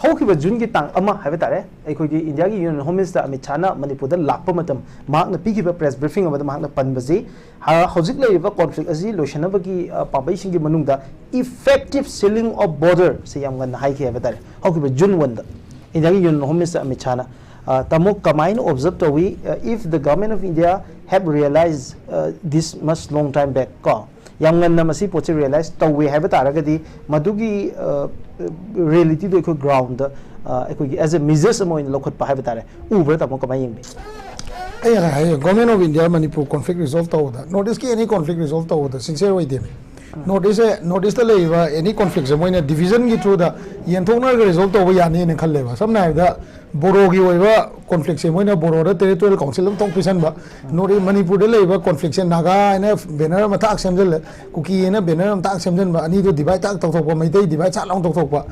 ꯍꯧꯈꯤꯕ ꯖꯨꯟꯒꯤ ꯇꯥꯡ ꯑꯃ ꯍꯥꯏꯕ ꯇꯥꯔꯦ, ꯑꯩꯈꯣꯏꯒꯤ ꯏꯟꯗꯤꯌꯥꯒꯤ Union Home Minister ꯑꯃꯤꯠ ꯁꯥꯍꯅ ꯃꯅꯤꯄꯨꯔꯗ ꯂꯥꯛꯄ ꯃꯇꯝ, ꯃꯍꯥꯛꯅ ꯄꯤꯈꯤꯕ press briefing ꯑꯃꯗ ꯃꯍꯥꯛꯅ ꯄꯟꯕꯁꯤ, ꯍ-, ꯍꯧꯖꯤꯛ ꯂꯩꯔꯤꯕ conflict ꯑꯁꯤ ꯂꯣꯏꯁꯤꯟꯅꯕꯒꯤ, ꯑ, ꯄꯥꯝꯕꯩꯁꯤꯡꯒꯤ ꯃꯅꯨꯡꯗ effective sealing of border ꯁꯤ ꯌꯥꯝ ꯉꯟꯅ ꯍꯥꯏꯈꯤ ꯍꯥꯏꯕ ꯇꯥꯔꯦ, ꯍꯧꯈꯤꯕ ꯖꯨꯟ ꯋꯥꯟꯗ ꯏꯟꯗꯤꯌꯥꯒꯤ Union Home Minister ꯑꯃꯤꯠ ꯁꯥꯍꯅ꯫ ꯑ, ꯇꯥꯃꯣ, ꯀꯃꯥꯏꯅ observe ꯇꯧꯏ, ꯑ, if the Government of India have realized, ꯑ, this much long time back, ꯀꯣ? ꯌꯥꯝ ꯉꯟꯅ ꯃꯁꯤ ꯄꯣꯠꯁꯤ realize ꯇꯧꯏ ꯍꯥꯏꯕ ꯇꯥꯔꯒꯗꯤ, ꯃꯗꯨꯒꯤ, ꯑ, reality ꯗꯨ ꯑꯩꯈꯣꯏ ground ꯗ, ꯑ, ꯑꯩꯈꯣꯏꯒꯤ as a measures ꯑꯃ ꯑꯣꯏꯅ ꯂꯧꯈꯠꯄ ꯍꯥꯏꯕ ꯇꯥꯔꯦ꯫ ꯎꯕ꯭ꯔꯥ, ꯇꯥꯃꯣ? ꯀꯃꯥꯏꯅ ꯌꯦꯡꯕꯤ? ꯑꯩ ꯉꯁꯥꯏ ꯍꯥꯏꯌꯦ, Government of India Manipur conflict resolve ꯇꯧꯕꯗ, North East ꯀꯤ any conflict resolve ꯇꯧꯕꯗ sincere ꯑꯣꯏꯗꯦꯃꯤ꯫ North East ꯁꯦ, North East ꯇ ꯂꯩꯔꯤꯕ any conflict ꯁꯦ ꯃꯣꯏꯅ division ꯒꯤ through ꯗ ꯌꯦꯟꯊꯣꯛꯅꯔꯒ resolve ꯇꯧꯕ ꯌꯥꯅꯤꯅ ꯈꯜꯂꯦꯕ꯫ ꯁꯝꯅ ꯍꯥꯏꯔꯕꯗ, ꯕꯣꯔꯣꯒꯤ ꯑꯣꯏꯕ ꯀꯣꯟꯐ꯭ꯂꯤꯛꯁꯦ ꯃꯣꯏꯅ ꯕꯣꯔꯣꯗ ꯇꯦꯔꯤꯇꯣꯔꯤꯌꯦꯜ ꯀꯥꯎꯟꯁꯤꯜ ꯑꯃ ꯊꯣꯛ ꯄꯤꯁꯟꯕ, ꯅꯣꯔꯠ ꯏꯁ ꯃꯅꯤꯄꯨꯔꯗ ꯂꯩꯔꯤꯕ ꯀꯣꯟꯐ꯭ꯂꯤꯛꯁꯦ ꯅꯥꯒꯥ ꯍꯥꯏꯅ ꯕꯦꯅꯔ ꯑꯃ ꯊꯥꯛ ꯁꯦꯝꯖꯤꯜꯂꯦ, ꯀꯨꯀꯤ ꯍꯥꯏꯅ ꯕꯦꯅꯔ ꯑꯃ ꯊꯥꯛ ꯁꯦꯝꯖꯤꯟꯕ, ꯑꯅꯤꯗꯣ ꯗꯤꯚꯥꯏꯠ ꯊꯥꯛ ꯇꯧꯊꯣꯛꯄ, ꯃꯩꯇꯩ ꯗꯤꯚꯥꯏꯠ ꯁꯥꯠ ꯂꯥꯎꯅ ꯇꯧꯊꯣꯛꯄ꯫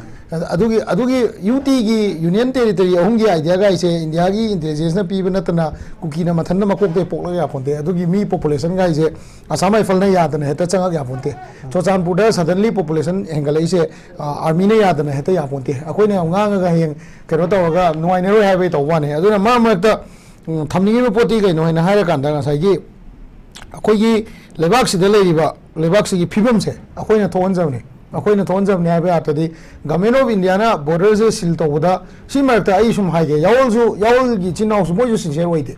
ꯑꯗꯨꯒꯤ ꯑꯗꯨꯒꯤ ꯌꯨ ꯇꯤꯒꯤ ꯌꯨꯅꯤꯌꯟ ꯇꯦꯔꯤꯇꯣꯔꯤ ꯑꯍꯨꯝꯒꯤ ꯑꯥꯏꯗꯤꯌꯥꯒꯥꯏꯁꯦ ꯏꯟꯗꯤꯌꯥꯒꯤ ꯏꯟꯇꯦꯂꯤꯖꯦꯟꯁꯅ ꯄꯤꯕ ꯅꯠꯇꯅ ꯀꯨꯀꯤꯅ ꯃꯊꯟꯇ ꯃꯀꯣꯛꯇꯒꯤ ꯄꯣꯛꯂꯒ ꯌꯥꯄꯣꯟꯇꯦ꯫ ꯑꯗꯨꯒꯤ ꯃꯤ ꯄꯣꯄꯨꯂꯦꯁꯟꯒꯥꯏꯁꯦ ꯑꯁꯥꯝ ꯔꯥꯏꯐꯜꯅ ꯌꯥꯗꯅ ꯍꯦꯛꯇ ꯆꯪꯉꯛ ꯌꯥꯄꯣꯟꯇꯦ꯫ ꯆꯨꯔꯆꯥꯟꯄꯨꯔꯗ ꯁꯗꯟꯂꯤ ꯄꯣꯄꯨꯂꯦꯁꯟ ꯍꯦꯟꯒꯠꯂꯛꯏꯁꯦ, ꯑ, ꯑꯥꯔꯃꯤꯅ ꯌꯥꯗꯅ ꯍꯦꯛꯇ ꯌꯥꯄꯣꯟꯇꯦ꯫ ꯑꯩꯈꯣꯏꯅ ꯌꯥꯝ ꯉꯥꯡꯉꯒ ꯍꯌꯦꯡ ꯀꯩꯅꯣ ꯇꯧꯔꯒ ꯅꯨꯡꯉꯥꯏꯅꯔꯣꯏ ꯍꯥꯏꯕꯒꯤ ꯇꯧꯕ ꯋꯥꯅꯤ꯫ ꯑꯗꯨꯅ ꯃꯔꯛ ꯃꯔꯛꯇ, ꯎꯝ, ꯊꯝꯅꯤꯡꯉꯤꯕ ꯄꯣꯠꯇꯤ ꯀꯩꯅꯣ ꯍꯥꯏꯅ ꯍꯥꯏꯔꯀꯥꯟꯗ ꯉꯁꯥꯏꯒꯤ ꯑꯩꯈꯣꯏꯒꯤ ꯂꯩꯕꯥꯛꯁꯤꯗ ꯂꯩꯔꯤꯕ ꯂꯩꯕꯥꯛꯁꯤꯒꯤ ꯐꯤꯕꯝꯁꯦ ꯑꯩꯈꯣꯏꯅ ꯊꯣꯛꯍꯟꯖꯕꯅꯤ꯫ ꯑꯩꯈꯣꯏꯅ ꯊꯣꯛꯍꯟꯖꯕꯅꯤ ꯍꯥꯏꯕ ꯌꯥꯔꯒꯗꯤ Government of Indiaꯅ borderꯁꯦ seal ꯇꯧꯕꯗ, ꯁꯤ ꯃꯔꯛꯇ ꯑꯩ ꯁꯨꯝ ꯍꯥꯏꯒꯦ, ꯌꯥꯑꯣꯜꯁꯨ, ꯌꯥꯑꯣꯜꯒꯤ ꯏꯆꯤꯟ ꯏꯅꯥꯎꯁꯨ ꯃꯣꯏꯁꯨ sincere ꯑꯣꯏꯗꯦ꯫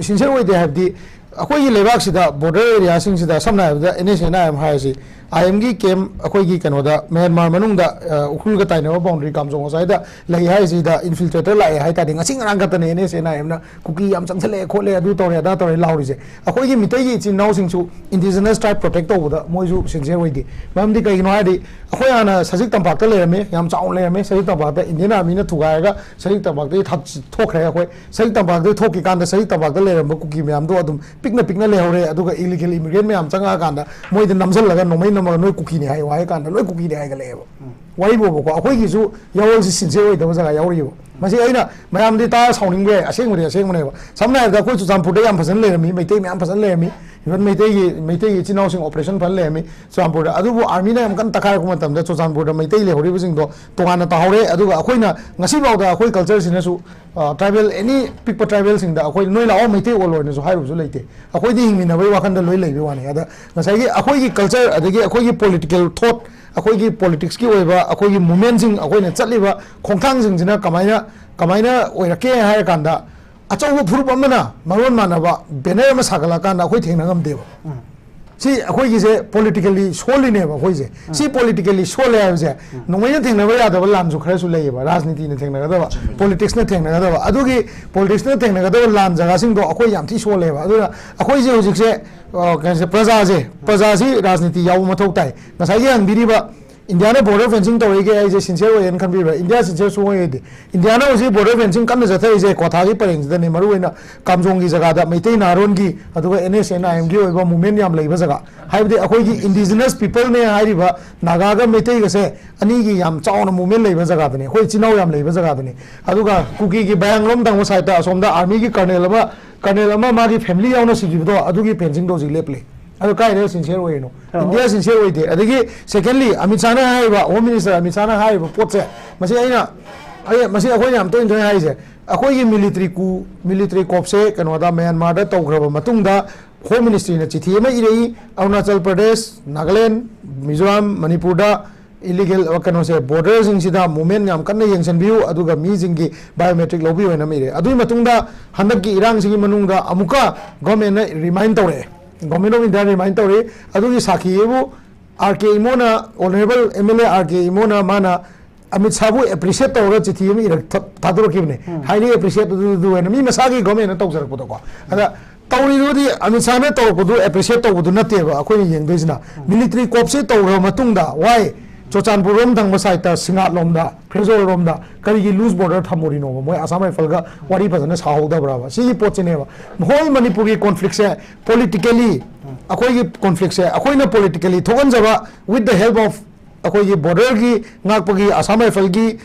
Sincere ꯑꯣꯏꯗꯦ ꯍꯥꯏꯕꯗꯤ ꯑꯩꯈꯣꯏꯒꯤ ꯂꯩꯕꯥꯛꯁꯤꯗ border areaꯁꯤꯡꯁꯤꯗ ꯁꯝꯅ ꯍꯥꯏꯔꯕꯗ NSCN-IM ꯍꯥꯏꯔꯁꯤ, IMꯒꯤ camp ꯑꯩꯈꯣꯏꯒꯤ ꯀꯩꯅꯣꯗ ꯃ꯭ꯌꯥꯟꯃꯥꯔ ꯃꯅꯨꯡꯗ, ꯑ, ꯎꯈ꯭ꯔꯨꯜꯒ ꯇꯥꯏꯅꯕ boundary ꯀꯥꯝꯖꯣꯡ ꯑꯁ꯭ꯋꯥꯏꯗ ꯂꯩ ꯍꯥꯏꯁꯤꯗ infiltrator ꯂꯥꯛꯑꯦ ꯍꯥꯏ ꯇꯥꯔꯗꯤ ꯉꯁꯤ ꯉꯔꯥꯡ ꯈꯛꯇꯅꯦ NSCN-IMꯅ ꯀꯨꯀꯤ ꯌꯥꯝ ꯆꯪꯁꯜꯂꯛꯑꯦ ꯈꯣꯠꯂꯦ ꯑꯗꯨ ꯇꯧꯔꯦ ꯑꯗꯥ ꯇꯧꯔꯦ ꯂꯥꯎꯔꯤꯁꯦ꯫ ꯑꯩꯈꯣꯏꯒꯤ ꯃꯤꯇꯩꯒꯤ ꯏꯆꯤꯟ ꯏꯅꯥꯎꯁꯤꯡꯁꯨ indigenous tribe protect ꯇꯧꯕꯗ ꯃꯣꯏꯁꯨ sincere ꯑꯣꯏꯗꯦ꯫ ꯃꯔꯝꯗꯤ ꯀꯩꯒꯤꯅꯣ ꯍꯥꯏꯔꯗꯤ ꯑꯩꯈꯣꯏ ꯍꯥꯟꯅ ꯁꯖꯤꯛ ꯇꯝꯄꯥꯛꯇ ꯂꯩꯔꯝꯃꯤ, ꯌꯥꯝ ꯆꯥꯎꯅ ꯂꯩꯔꯝꯃꯤ꯫ ꯁꯖꯤꯛ ꯇꯝꯄꯥꯛꯇ Indian Armyꯅ ꯊꯨꯒꯥꯏꯔꯒ ꯁꯖꯤꯛ ꯇꯝꯄꯥꯛꯇꯒꯤ ꯊꯥ-, ꯊꯣꯛꯈ꯭ꯔꯦ꯫ ꯑꯩꯈꯣꯏ ꯁꯖꯤꯛ ꯇꯝꯄꯥꯛꯇꯒꯤ ꯊꯣꯛꯈꯤꯀꯥꯟꯗ ꯁꯖꯤꯛ ꯇꯝꯄꯥꯛꯇ ꯂꯩꯔꯝꯕ ꯀꯨꯀꯤ ꯃꯌꯥꯝꯗꯣ ꯑꯗꯨꯝ ꯄꯤꯛꯅ ꯄꯤꯛꯅ ꯂꯩꯍꯧꯔꯦ꯫ ꯑꯗꯨꯒ illegal immigrant ꯃꯌꯥꯝ ꯆꯪꯉꯛꯑꯀꯥꯟꯗ ꯃꯣꯏꯗ ꯅꯝꯁꯤꯜꯂꯒ ꯅꯣꯡꯃꯩ ꯅꯝꯃꯒ "ꯅꯣꯏ ꯀꯨꯀꯤꯅꯤ" ꯍꯥꯏꯌꯨ ꯍꯥꯏꯔ ꯀꯥꯟꯗ ꯂꯣꯏ ꯀꯨꯀꯤꯅꯤ ꯍꯥꯏꯒꯠꯂꯛꯑꯦꯕ꯫ ꯋꯥꯔꯤꯕꯣꯕꯀꯣ, ꯑꯩꯈꯣꯏꯒꯤꯁꯨ ꯌꯥꯑꯣꯜꯁꯤ sincere ꯑꯣꯏꯗꯕ ꯖꯒꯥ ꯌꯥꯎꯔꯤꯕ꯫ ꯃꯁꯤ ꯑꯩꯅ ꯃꯌꯥꯝꯗꯤ ꯇꯥꯔ ꯁꯥꯎꯅꯤꯡꯕ ꯌꯥꯏ, ꯑꯁꯦꯡꯕꯗꯤ ꯑꯁꯦꯡꯕꯅꯦꯕ꯫ ꯁꯝꯅ ꯍꯥꯏꯔꯕꯗ ꯑꯩꯈꯣꯏ ꯆꯨꯔꯆꯥꯟꯄꯨꯔꯗ ꯌꯥꯝ ꯐꯖꯅ ꯂꯩꯔꯝꯃꯤ, ꯃꯩꯇꯩ ꯃꯌꯥꯝ ꯐꯖꯅ ꯂꯩꯔꯝꯃꯤ, even ꯃꯩꯇꯩꯒꯤ, ꯃꯩꯇꯩꯒꯤ ꯏꯆꯤꯟ ꯏꯅꯥꯎꯁꯤꯡ operation ꯐꯖꯅ ꯂꯩꯔꯝꯃꯤ ꯆꯨꯔꯆꯥꯟꯄꯨꯔꯗ꯫ ꯑꯗꯨꯕꯨ armyꯅ ꯌꯥꯝ ꯀꯟꯅ ꯇꯛꯈꯥꯏꯔꯛꯄ ꯃꯇꯝꯗ ꯆꯨꯔꯆꯥꯟꯄꯨꯔꯗ ꯃꯩꯇꯩ ꯂꯩꯍꯧꯔꯤꯕꯁꯤꯡꯗꯣ ꯇꯣꯉꯥꯟꯅ ꯇꯥꯍꯧꯔꯦ꯫ ꯑꯗꯨꯒ ꯑꯩꯈꯣꯏꯅ ꯉꯁꯤꯐꯥꯎꯗ ꯑꯩꯈꯣꯏ cultureꯁꯤꯅꯁꯨ, ꯑ, tribal any ꯄꯤꯛꯄ tribalꯁꯤꯡꯗ ꯑꯩꯈꯣꯏ "ꯅꯣꯏ ꯂꯥꯛꯑꯣ, ꯃꯩꯇꯩ ꯑꯣꯜꯂꯣ" ꯍꯥꯏꯅꯁꯨ ꯍꯥꯏꯔꯨꯕꯁꯨ ꯂꯩꯇꯦ꯫ ꯑꯩꯈꯣꯏꯗꯤ ꯍꯤꯡꯃꯤꯟꯅꯕꯒꯤ ꯋꯥꯈꯜꯗ ꯂꯣꯏ ꯂꯩꯕꯒꯤ ꯋꯥꯅꯤ꯫ ꯑꯗ ꯉꯁꯥꯏꯒꯤ ꯑꯩꯈꯣꯏꯒꯤ culture ꯑꯗꯒꯤ ꯑꯩꯈꯣꯏꯒꯤ political thought, ꯑꯩꯈꯣꯏꯒꯤ politicsꯀꯤ ꯑꯣꯏꯕ ꯑꯩꯈꯣꯏꯒꯤ movementꯁꯤꯡ, ꯑꯩꯈꯣꯏꯅ ꯆꯠꯂꯤꯕ ꯈꯣꯡꯊꯥꯡꯁꯤꯡꯁꯤꯅ ꯀꯃꯥꯏꯅ, ꯀꯃꯥꯏꯅ ꯑꯣꯏꯔꯛꯀꯦ ꯍꯥꯏꯔ ꯀꯥꯟꯗ, ꯑꯆꯧꯕ ꯐꯨꯔꯨꯞ ꯑꯃꯅ ꯃꯔꯣꯟ ꯃꯥꯟꯅꯕ banner ꯑꯃ ꯁꯥꯒꯠꯂꯛꯀꯥꯟꯗ ꯑꯩꯈꯣꯏ ꯊꯦꯡꯅ ꯉꯝꯗꯦꯕ꯫ ꯁꯤ ꯑꯩꯈꯣꯏꯒꯤꯁꯦ politically ꯁꯣꯜꯂꯤꯅꯦꯕ ꯑꯩꯈꯣꯏꯁꯦ꯫ ꯁꯤ politically ꯁꯣꯜꯂꯦ ꯍꯥꯏꯕꯁꯦ, ꯅꯣꯡꯃꯩꯅ ꯊꯦꯡꯅꯕ ꯌꯥꯗꯕ ꯂꯥꯟꯁꯨ ꯈꯔꯁꯨ ꯂꯩꯌꯦꯕ, ꯔꯥꯖꯅꯤꯇꯤꯅ ꯊꯦꯡꯅꯒꯗꯕ, politicsꯅ ꯊꯦꯡꯅꯒꯗꯕ꯫ ꯑꯗꯨꯒꯤ politicsꯅ ꯊꯦꯡꯅꯒꯗꯕ ꯂꯥꯟ ꯖꯒꯥꯁꯤꯡꯗꯣ ꯑꯩꯈꯣꯏ ꯌꯥꯝ ꯊꯤ ꯁꯣꯜꯂꯦꯕ꯫ ꯑꯗꯨꯅ ꯑꯩꯈꯣꯏꯁꯦ ꯍꯧꯖꯤꯛꯁꯦ, ꯑ, ꯀꯩꯅꯣꯁꯦ, ꯄ꯭ꯔꯖꯥꯁꯦ, ꯄ꯭ꯔꯖꯥꯁꯤ ꯔꯥꯖꯅꯤꯇꯤ ꯌꯥꯎꯕ ꯃꯊꯧ ꯇꯥꯏ꯫ ꯉꯁꯥꯏꯒꯤ ꯍꯪꯕꯤꯔꯤꯕ ꯏꯟꯗꯤꯌꯥꯅ ꯕꯣꯔꯗꯔ ꯐꯦꯟꯁꯤꯡ ꯇꯧꯔꯤꯒꯦ ꯍꯥꯏꯁꯦ ꯁꯤꯟꯁꯤꯌꯔ ꯑꯣꯏꯌꯦꯅ ꯈꯟꯕꯤꯕ꯭ꯔꯥ? ꯏꯟꯗꯤꯌꯥ ꯁꯤꯟꯁꯤꯌꯔ ꯁꯨꯡꯑꯣꯏ ꯑꯣꯏꯗꯦ꯫ ꯏꯟꯗꯤꯌꯥꯅ ꯍꯧꯖꯤꯛ ꯕꯣꯔꯗꯔ ꯐꯦꯟꯁꯤꯡ ꯀꯟꯅ ꯆꯠꯊꯔꯤꯁꯦ ꯀ꯭ꯋꯥꯊꯥꯒꯤ ꯄꯔꯦꯡꯁꯤꯗꯅꯦ, ꯃꯔꯨꯑꯣꯏꯅ ꯀꯥꯝꯖꯣꯡꯒꯤ ꯖꯒꯥꯗ ꯃꯩꯇꯩ ꯅꯍꯥꯔꯣꯟꯒꯤ, ꯑꯗꯨꯒ ꯑꯦꯟ ꯑꯦꯁ ꯑꯦꯟ ꯑꯥꯏ ꯑꯦꯝꯒꯤ ꯑꯣꯏꯕ ꯃꯨꯚꯃꯦꯟ ꯌꯥꯝ ꯂꯩꯕ ꯖꯒꯥ, ꯍꯥꯏꯕꯗꯤ ꯑꯩꯈꯣꯏꯒꯤ ꯏꯟꯗꯤꯖꯤꯅꯁ ꯄꯤꯄꯜꯅꯦ ꯍꯥꯏꯔꯤꯕ ꯅꯥꯒꯥꯒ ꯃꯩꯇꯩꯒꯁꯦ ꯑꯅꯤꯒꯤ ꯌꯥꯝ ꯆꯥꯎꯅ ꯃꯨꯚꯃꯦꯟ ꯂꯩꯕ ꯖꯒꯥꯗꯅꯤ, ꯑꯩꯈꯣꯏ ꯏꯆꯤꯟ ꯏꯅꯥꯎ ꯌꯥꯝ ꯂꯩꯕ ꯖꯒꯥꯗꯅꯤ꯫ ꯑꯗꯨꯒ ꯀꯨꯀꯤꯒꯤ ꯕꯌꯥꯡꯂꯣꯝ ꯊꯪꯕ ꯁꯥꯏꯠꯇ ꯑꯁꯣꯝꯗ ꯑꯥꯔꯃꯤꯒꯤ ꯀꯔꯅꯦꯜ ꯑꯃ, ꯀꯔꯅꯦꯜ ꯑꯃ ꯃꯥꯒꯤ ꯐꯦꯃꯤꯂꯤ ꯌꯥꯎꯅ ꯁꯤꯈꯤꯕꯗꯣ, ꯑꯗꯨꯒꯤ ꯐꯦꯟꯁꯤꯡꯗꯣ ꯍꯧꯖꯤꯛ ꯂꯦꯞꯂꯦ꯫ ꯑꯗꯣ ꯀꯥꯏꯗ ꯁꯤꯟꯁꯤꯌꯔ ꯑꯣꯏꯔꯤꯅꯣ? ꯑꯣ꯫ ꯏꯟꯗꯤꯌꯥ ꯁꯤꯟꯁꯤꯌꯔ ꯑꯣꯏꯗꯦ꯫ ꯑꯗꯒꯤ ꯁꯦꯀꯦꯟꯂꯤ, ꯑꯃꯤꯠ ꯁꯥꯍꯅ ꯍꯥꯏꯔꯤꯕ, ꯍꯣꯝ ꯃꯤꯅꯤꯁꯇꯔ ꯑꯃꯤꯠ ꯁꯥꯍꯅ ꯍꯥꯏꯔꯤꯕ ꯄꯣꯠꯁꯦ, ꯃꯁꯤ ꯑꯩꯅ, ꯑꯩ, ꯃꯁꯤ ꯑꯩꯈꯣꯏꯅ ꯌꯥꯝ ꯇꯣꯏꯅ ꯇꯣꯏꯅ ꯍꯥꯏꯔꯤꯁꯦ, ꯑꯩꯈꯣꯏꯒꯤ ꯃꯤꯂꯤꯇ꯭ꯔꯤ ꯀꯨ, ꯃꯤꯂꯤꯇ꯭ꯔꯤ ꯀꯣꯞꯁꯦ ꯀꯩꯅꯣꯗ, ꯃ꯭ꯌꯥꯟꯃꯥꯔꯗ ꯇꯧꯈ꯭ꯔꯕ ꯃꯇꯨꯡꯗ, ꯍꯣꯝ ꯃꯤꯅꯤꯁꯇ꯭ꯔꯤꯅ ꯆꯤꯊꯤ ꯑꯃ ꯏꯔꯛꯏ, ꯑꯔꯨꯅꯥꯆꯜ ꯄ꯭ꯔꯗꯦꯁ, ꯅꯥꯒꯥꯂꯦꯟ, ꯃꯤꯖꯣꯔꯥꯝ, ꯃꯅꯤꯄꯨꯔꯗ ꯏꯂꯤꯒꯦꯜ, ꯀꯩꯅꯣꯁꯦ, ꯕꯣꯔꯗꯔꯁꯤꯡꯁꯤꯗ ꯃꯨꯚꯃꯦꯟ ꯌꯥꯝ ꯀꯟꯅ ꯌꯦꯡꯁꯤꯟꯕꯤꯌꯨ, ꯑꯗꯨꯒ ꯃꯤꯁꯤꯡꯒꯤ ꯕꯥꯏꯑꯣꯃꯦꯇ꯭ꯔꯤꯛ ꯂꯧꯕꯤꯌꯨ ꯍꯥꯏꯅ ꯑꯃ ꯏꯔꯦ꯫ ꯑꯗꯨꯒꯤ ꯃꯇꯨꯡꯗ ꯍꯟꯗꯛꯀꯤ ꯏꯔꯥꯡꯁꯤꯒꯤ ꯃꯅꯨꯡꯗ ꯑꯃꯨꯛꯀ ꯒꯣꯔꯃꯦꯟꯅ ꯔꯤꯃꯥꯏꯟ ꯇꯧꯔꯛꯑꯦ, ꯒꯣꯔꯃꯦꯟ ꯑꯣꯐ ꯏꯟꯗꯤꯌꯥ ꯔꯤꯃꯥꯏꯟ ꯇꯧꯔꯛꯏ꯫ ꯑꯗꯨꯒꯤ ꯁꯥꯈꯤ ꯑꯩꯕꯨ ꯑꯥꯔ ꯀꯦ ꯏꯃꯣꯅ, honourable M L A R K ꯏꯃꯣꯅ, ꯃꯥꯅ ꯑꯃꯤꯠ ꯁꯥꯍꯕꯨ ꯑꯦꯄ꯭ꯔꯤꯁꯤꯌꯦꯠ ꯇꯧꯔꯒ ꯆꯤꯊꯤ ꯑꯃ ꯏꯔꯛ ꯊ-, ꯊꯥꯗꯣꯔꯛꯈꯤꯕꯅꯦ꯫ ꯍꯥꯏꯂꯤ ꯑꯦꯄ꯭ꯔꯤꯁꯤꯌꯦꯠ ꯑꯗꯨ, ꯑꯗꯨ ꯑꯣꯏꯅ ꯃꯤ ꯃꯁꯥꯒꯤ ꯒꯣꯔꯃꯦꯟꯅ ꯇꯧꯖꯔꯛꯄꯗꯣꯀꯣ꯫ ꯑꯗ ꯇꯧꯔꯤꯗꯨꯗꯤ ꯑꯃꯤꯠ ꯁꯥꯍꯅ ꯇꯧꯔꯛꯄꯗꯨ ꯑꯦꯄ꯭ꯔꯤꯁꯤꯌꯦꯠ ꯇꯧꯕꯗꯨ ꯅꯠꯇꯦꯕ ꯑꯩꯈꯣꯏꯅ ꯌꯦꯡꯗꯣꯏꯁꯤꯅ꯫ ꯃꯤꯂꯤꯇ꯭ꯔꯤ ꯀꯣꯞꯁꯦ ꯇꯧꯈ꯭ꯔ ꯃꯇꯨꯡꯗ, ꯋꯥꯏ ꯆꯨꯔꯆꯥꯟꯄꯨꯔ ꯔꯣꯝ ꯊꯪꯕ ꯁꯥꯏꯠꯇ, ꯁꯤꯡꯉꯥꯠ ꯂꯣꯝꯗ, ꯐ꯭ꯔꯦꯖꯣꯜ ꯔꯣꯝꯗ ꯀꯔꯤꯒꯤ ꯂꯨꯖ ꯕꯣꯔꯗꯔ ꯊꯝꯃꯨꯔꯤꯅꯣꯕ? ꯃꯣꯏ ꯑꯁꯥꯝ ꯔꯥꯏꯐꯜꯒ ꯋꯥꯔꯤ ꯐꯖꯅ ꯁꯥꯍꯧꯗꯕ꯭ꯔꯕ? ꯁꯤꯒꯤ ꯄꯣꯠꯁꯤꯅꯦꯕ꯫ ꯍꯣꯜ ꯃꯅꯤꯄꯨꯔꯒꯤ ꯀꯣꯟꯐ꯭ꯂꯤꯛꯁꯦ ꯄꯣꯂꯤꯇꯤꯀꯦꯂꯤ, ꯑꯩꯈꯣꯏꯒꯤ ꯀꯣꯟꯐ꯭ꯂꯤꯛꯁꯦ ꯑꯩꯈꯣꯏꯅ ꯄꯣꯂꯤꯇꯤꯀꯦꯂꯤ ꯊꯣꯛꯍꯟꯖꯕ, with the help of ꯑꯩꯈꯣꯏꯒꯤ ꯕꯣꯔꯗꯔꯒꯤ ꯉꯥꯛꯄꯒꯤ ꯑꯁꯥꯝ ꯔꯥꯏꯐꯜꯒꯤ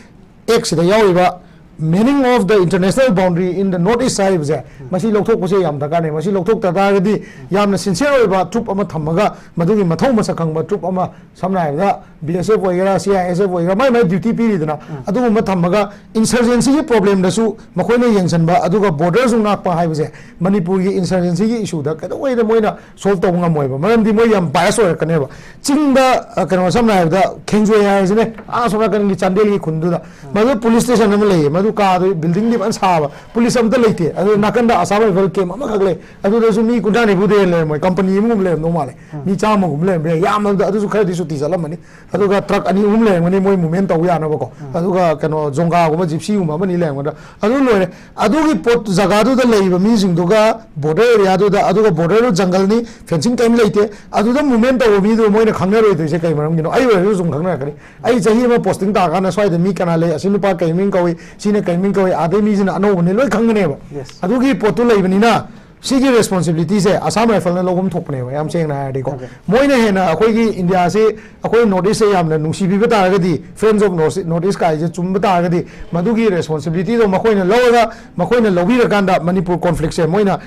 ꯑꯦꯛꯁꯤꯗ ꯌꯥꯎꯔꯤꯕ meaning of the international boundary in the North East ꯍꯥꯏꯔꯤꯕꯁꯦ, ꯃꯁꯤ ꯂꯧꯊꯣꯛꯄꯁꯦ ꯌꯥꯝ ꯗꯔꯀꯥꯔꯅꯦ꯫ ꯃꯁꯤ ꯂꯧꯊꯣꯛꯇ ꯇꯥꯔꯒꯗꯤ ꯌꯥꯝꯅ ꯁꯤꯟꯁꯤꯌꯔ ꯑꯣꯏꯕ ꯇ꯭ꯔꯨꯞ ꯑꯃ ꯊꯝꯃꯒ, ꯃꯗꯨꯒꯤ ꯃꯊꯧ ꯃꯁꯛ ꯈꯪꯕ ꯇ꯭ꯔꯨꯞ ꯑꯃ, ꯁꯝꯅ ꯍꯥꯏꯔꯕꯗ ꯕꯤ ꯑꯦꯁ ꯑꯦꯐ ꯑꯣꯏꯒꯦꯔꯥ, ꯁꯤ ꯑꯥꯏ ꯑꯦꯁ ꯑꯦꯐ ꯑꯣꯏꯒꯦꯔꯥ, ꯃꯥꯏ ꯃꯥꯏ ꯗ꯭ꯌꯨꯇꯤ ꯄꯤꯔꯤꯗꯅ, ꯑꯗꯨꯒꯨꯝꯕ ꯊꯝꯃꯒ ꯏꯟꯁꯔꯖꯦꯟꯁꯤꯒꯤ ꯄ꯭ꯔꯣꯕ꯭ꯂꯦꯝꯗꯁꯨ ꯃꯈꯣꯏꯅ ꯌꯦꯡꯁꯤꯟꯕ, ꯑꯗꯨꯒ ꯕꯣꯔꯗꯔꯁꯨ ꯉꯥꯛꯄ ꯍꯥꯏꯕꯁꯦ ꯃꯅꯤꯄꯨꯔꯒꯤ ꯏꯟꯁꯔꯖꯦꯟꯁꯤꯒꯤ ꯏꯁꯨꯗ ꯀꯩꯗꯧꯉꯩꯗ ꯃꯣꯏꯅ ꯁꯣꯜꯕ ꯇꯧꯕ ꯉꯝꯃꯣꯏꯕ꯫ ꯃꯔꯝꯗꯤ ꯃꯣꯏ ꯌꯥꯝ ꯕꯥꯏꯁ ꯑꯣꯏꯔꯛꯀꯅꯦꯕ꯫ ꯆꯤꯡꯗ, ꯑ, ꯀꯩꯅꯣ, ꯁꯝꯅ ꯍꯥꯏꯔꯕꯗ ꯈꯦꯡꯖꯣꯏ ꯍꯥꯏꯔꯁꯤꯅꯦ, ꯑꯥ ꯁꯣꯝ ꯅꯥꯀꯟꯒꯤ ꯆꯥꯟꯗꯦꯜꯒꯤ ꯈꯨꯟꯗꯨꯗ, ꯃꯗꯨ ꯄꯨꯂꯤꯁ ꯁ꯭ꯇꯦꯁꯟ ꯑꯃ ꯂꯩꯌꯦ꯫ ꯑꯗꯨ ꯀꯥꯗꯨ buildingꯗꯤ ꯐꯖꯅ ꯁꯥꯕ, police ꯑꯝꯇ ꯂꯩꯇꯦ꯫ ꯑꯗꯨ ꯅꯥꯀꯟꯗ Assam Rifle camp ꯑꯃꯈꯛ ꯂꯩ꯫ ꯑꯗꯨꯗꯁꯨ ꯃꯤ ꯀꯨꯟꯊ꯭ꯔꯥ ꯅꯤꯐꯨꯗ ꯍꯦꯟꯅ ꯂꯩꯔꯝꯃꯣꯏ, company ꯑꯃꯒꯨꯝꯕ ꯂꯩꯔꯝꯗꯧ ꯃꯥꯜꯂꯦ꯫ ꯃꯤ ꯆꯥꯝꯃꯒꯨꯝꯕ ꯂꯩꯔꯝꯕ ꯌꯥꯏ, ꯌꯥꯝꯅꯕꯗ ꯑꯗꯨꯁꯨ ꯈꯔꯗꯤ ꯁꯨꯇꯤ ꯆꯠꯂꯝꯃꯅꯤ꯫ ꯑꯗꯨꯒ truck ꯑꯅꯤ ꯑꯍꯨꯝ ꯂꯩꯔꯝꯒꯅꯤ ꯃꯣꯏ movement ꯇꯧꯕ ꯌꯥꯅꯕꯀꯣ꯫ ꯑꯗꯨꯒ ꯀꯩꯅꯣ ꯖꯣꯡꯒꯥꯒꯨꯝꯕ, gypsyꯒꯨꯝꯕ ꯑꯃꯅꯤ ꯂꯩꯔꯝꯒꯗ꯭ꯔꯥ꯫ ꯑꯗꯨ ꯂꯣꯏꯔꯦ꯫ ꯑꯗꯨꯒꯤ ꯄꯣꯠ ꯖꯒꯥꯗꯨꯗ ꯂꯩꯔꯤꯕ ꯃꯤꯁꯤꯡꯗꯨꯒ border areaꯗꯨꯗ, ꯑꯗꯨꯒ borderꯗꯨ ꯖꯪꯒꯜꯅꯤ, fencing ꯀꯔꯤꯝ ꯂꯩꯇꯦ꯫ ꯑꯗꯨꯗ movement ꯇꯧꯕ ꯃꯤꯗꯨ ꯃꯣꯏꯅ ꯈꯪꯅꯔꯣꯏꯗꯣꯏꯁꯦ ꯀꯩ ꯃꯔꯝꯒꯤꯅꯣ? ꯑꯩ ꯑꯣꯏꯔꯁꯨ ꯁꯨꯝ ꯈꯪꯅꯔꯛꯀꯅꯤ꯫ ꯑꯩ ꯆꯍꯤ ꯑꯃ posting ꯇꯥꯔꯀꯥꯟꯗ ꯁ꯭ꯋꯥꯏꯗ ꯃꯤ ꯀꯅꯥ ꯂꯩ, ꯑꯁꯤ ꯅꯨꯄꯥ ꯀꯩ ꯃꯤꯡ ꯀꯧꯏ, ꯁꯤꯅ ꯀꯩ ꯃꯤꯡ ꯀꯧꯏ, ꯑꯥꯗꯩ ꯃꯤꯁꯤꯅ ꯑꯅꯧꯕꯅꯤ, ꯂꯣꯏ ꯈꯪꯒꯅꯦꯕ꯫ Yes. ꯑꯗꯨꯒꯤ ꯄꯣꯠꯇꯨ ꯂꯩꯕꯅꯤꯅ ꯁꯤꯒꯤ responsibilityꯁꯦ Assam Rifleꯅ ꯂꯧꯐꯝ ꯊꯣꯛꯄꯅꯦꯕ, ꯌꯥꯝ ꯁꯦꯡꯅ ꯍꯥꯏꯔꯗꯤꯀꯣ꯫ Okay. ꯃꯣꯏꯅ ꯍꯦꯟꯅ ꯑꯩꯈꯣꯏꯒꯤ Indiaꯁꯤ, ꯑꯩꯈꯣꯏ North Eastꯁꯦ ꯌꯥꯝꯅ ꯅꯨꯡꯁꯤꯕꯤꯕ ꯇꯥꯔꯒꯗꯤ, Friends of North East, North East ꯀꯥꯏꯁꯦ ꯆꯨꯝꯕ ꯇꯥꯔꯒꯗꯤ, ꯃꯗꯨꯒꯤ responsibilityꯗꯣ ꯃꯈꯣꯏꯅ ꯂꯧꯔꯒ, ꯃꯈꯣꯏꯅ ꯂꯧꯕꯤꯔꯀꯥꯟꯗ ꯃꯅꯤꯄꯨꯔ conflictꯁꯦ ꯃꯣꯏꯅ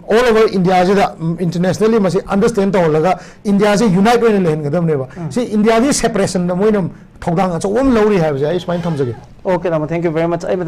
all over Indiaꯁꯤꯗ, ꯎꯝ, internationally ꯃꯁꯤ understand ꯇꯧꯍꯜꯂꯒ Indiaꯁꯦ unite ꯑꯣꯏꯅ ꯂꯩꯍꯟꯒꯗꯕꯅꯦꯕ꯫ ꯁꯤ Indiaꯒꯤ separationꯗ ꯃꯣꯏꯅ ꯊꯧꯗꯥꯡ ꯑꯆꯧꯕ ꯑꯃ ꯂꯧꯔꯤ ꯍꯥꯏꯕꯁꯦ ꯑꯩ ꯁꯨꯃꯥꯏꯅ ꯊꯝꯖꯒꯦ꯫ Okay, ꯇꯥꯃꯣ, thank you very much. ꯑꯩ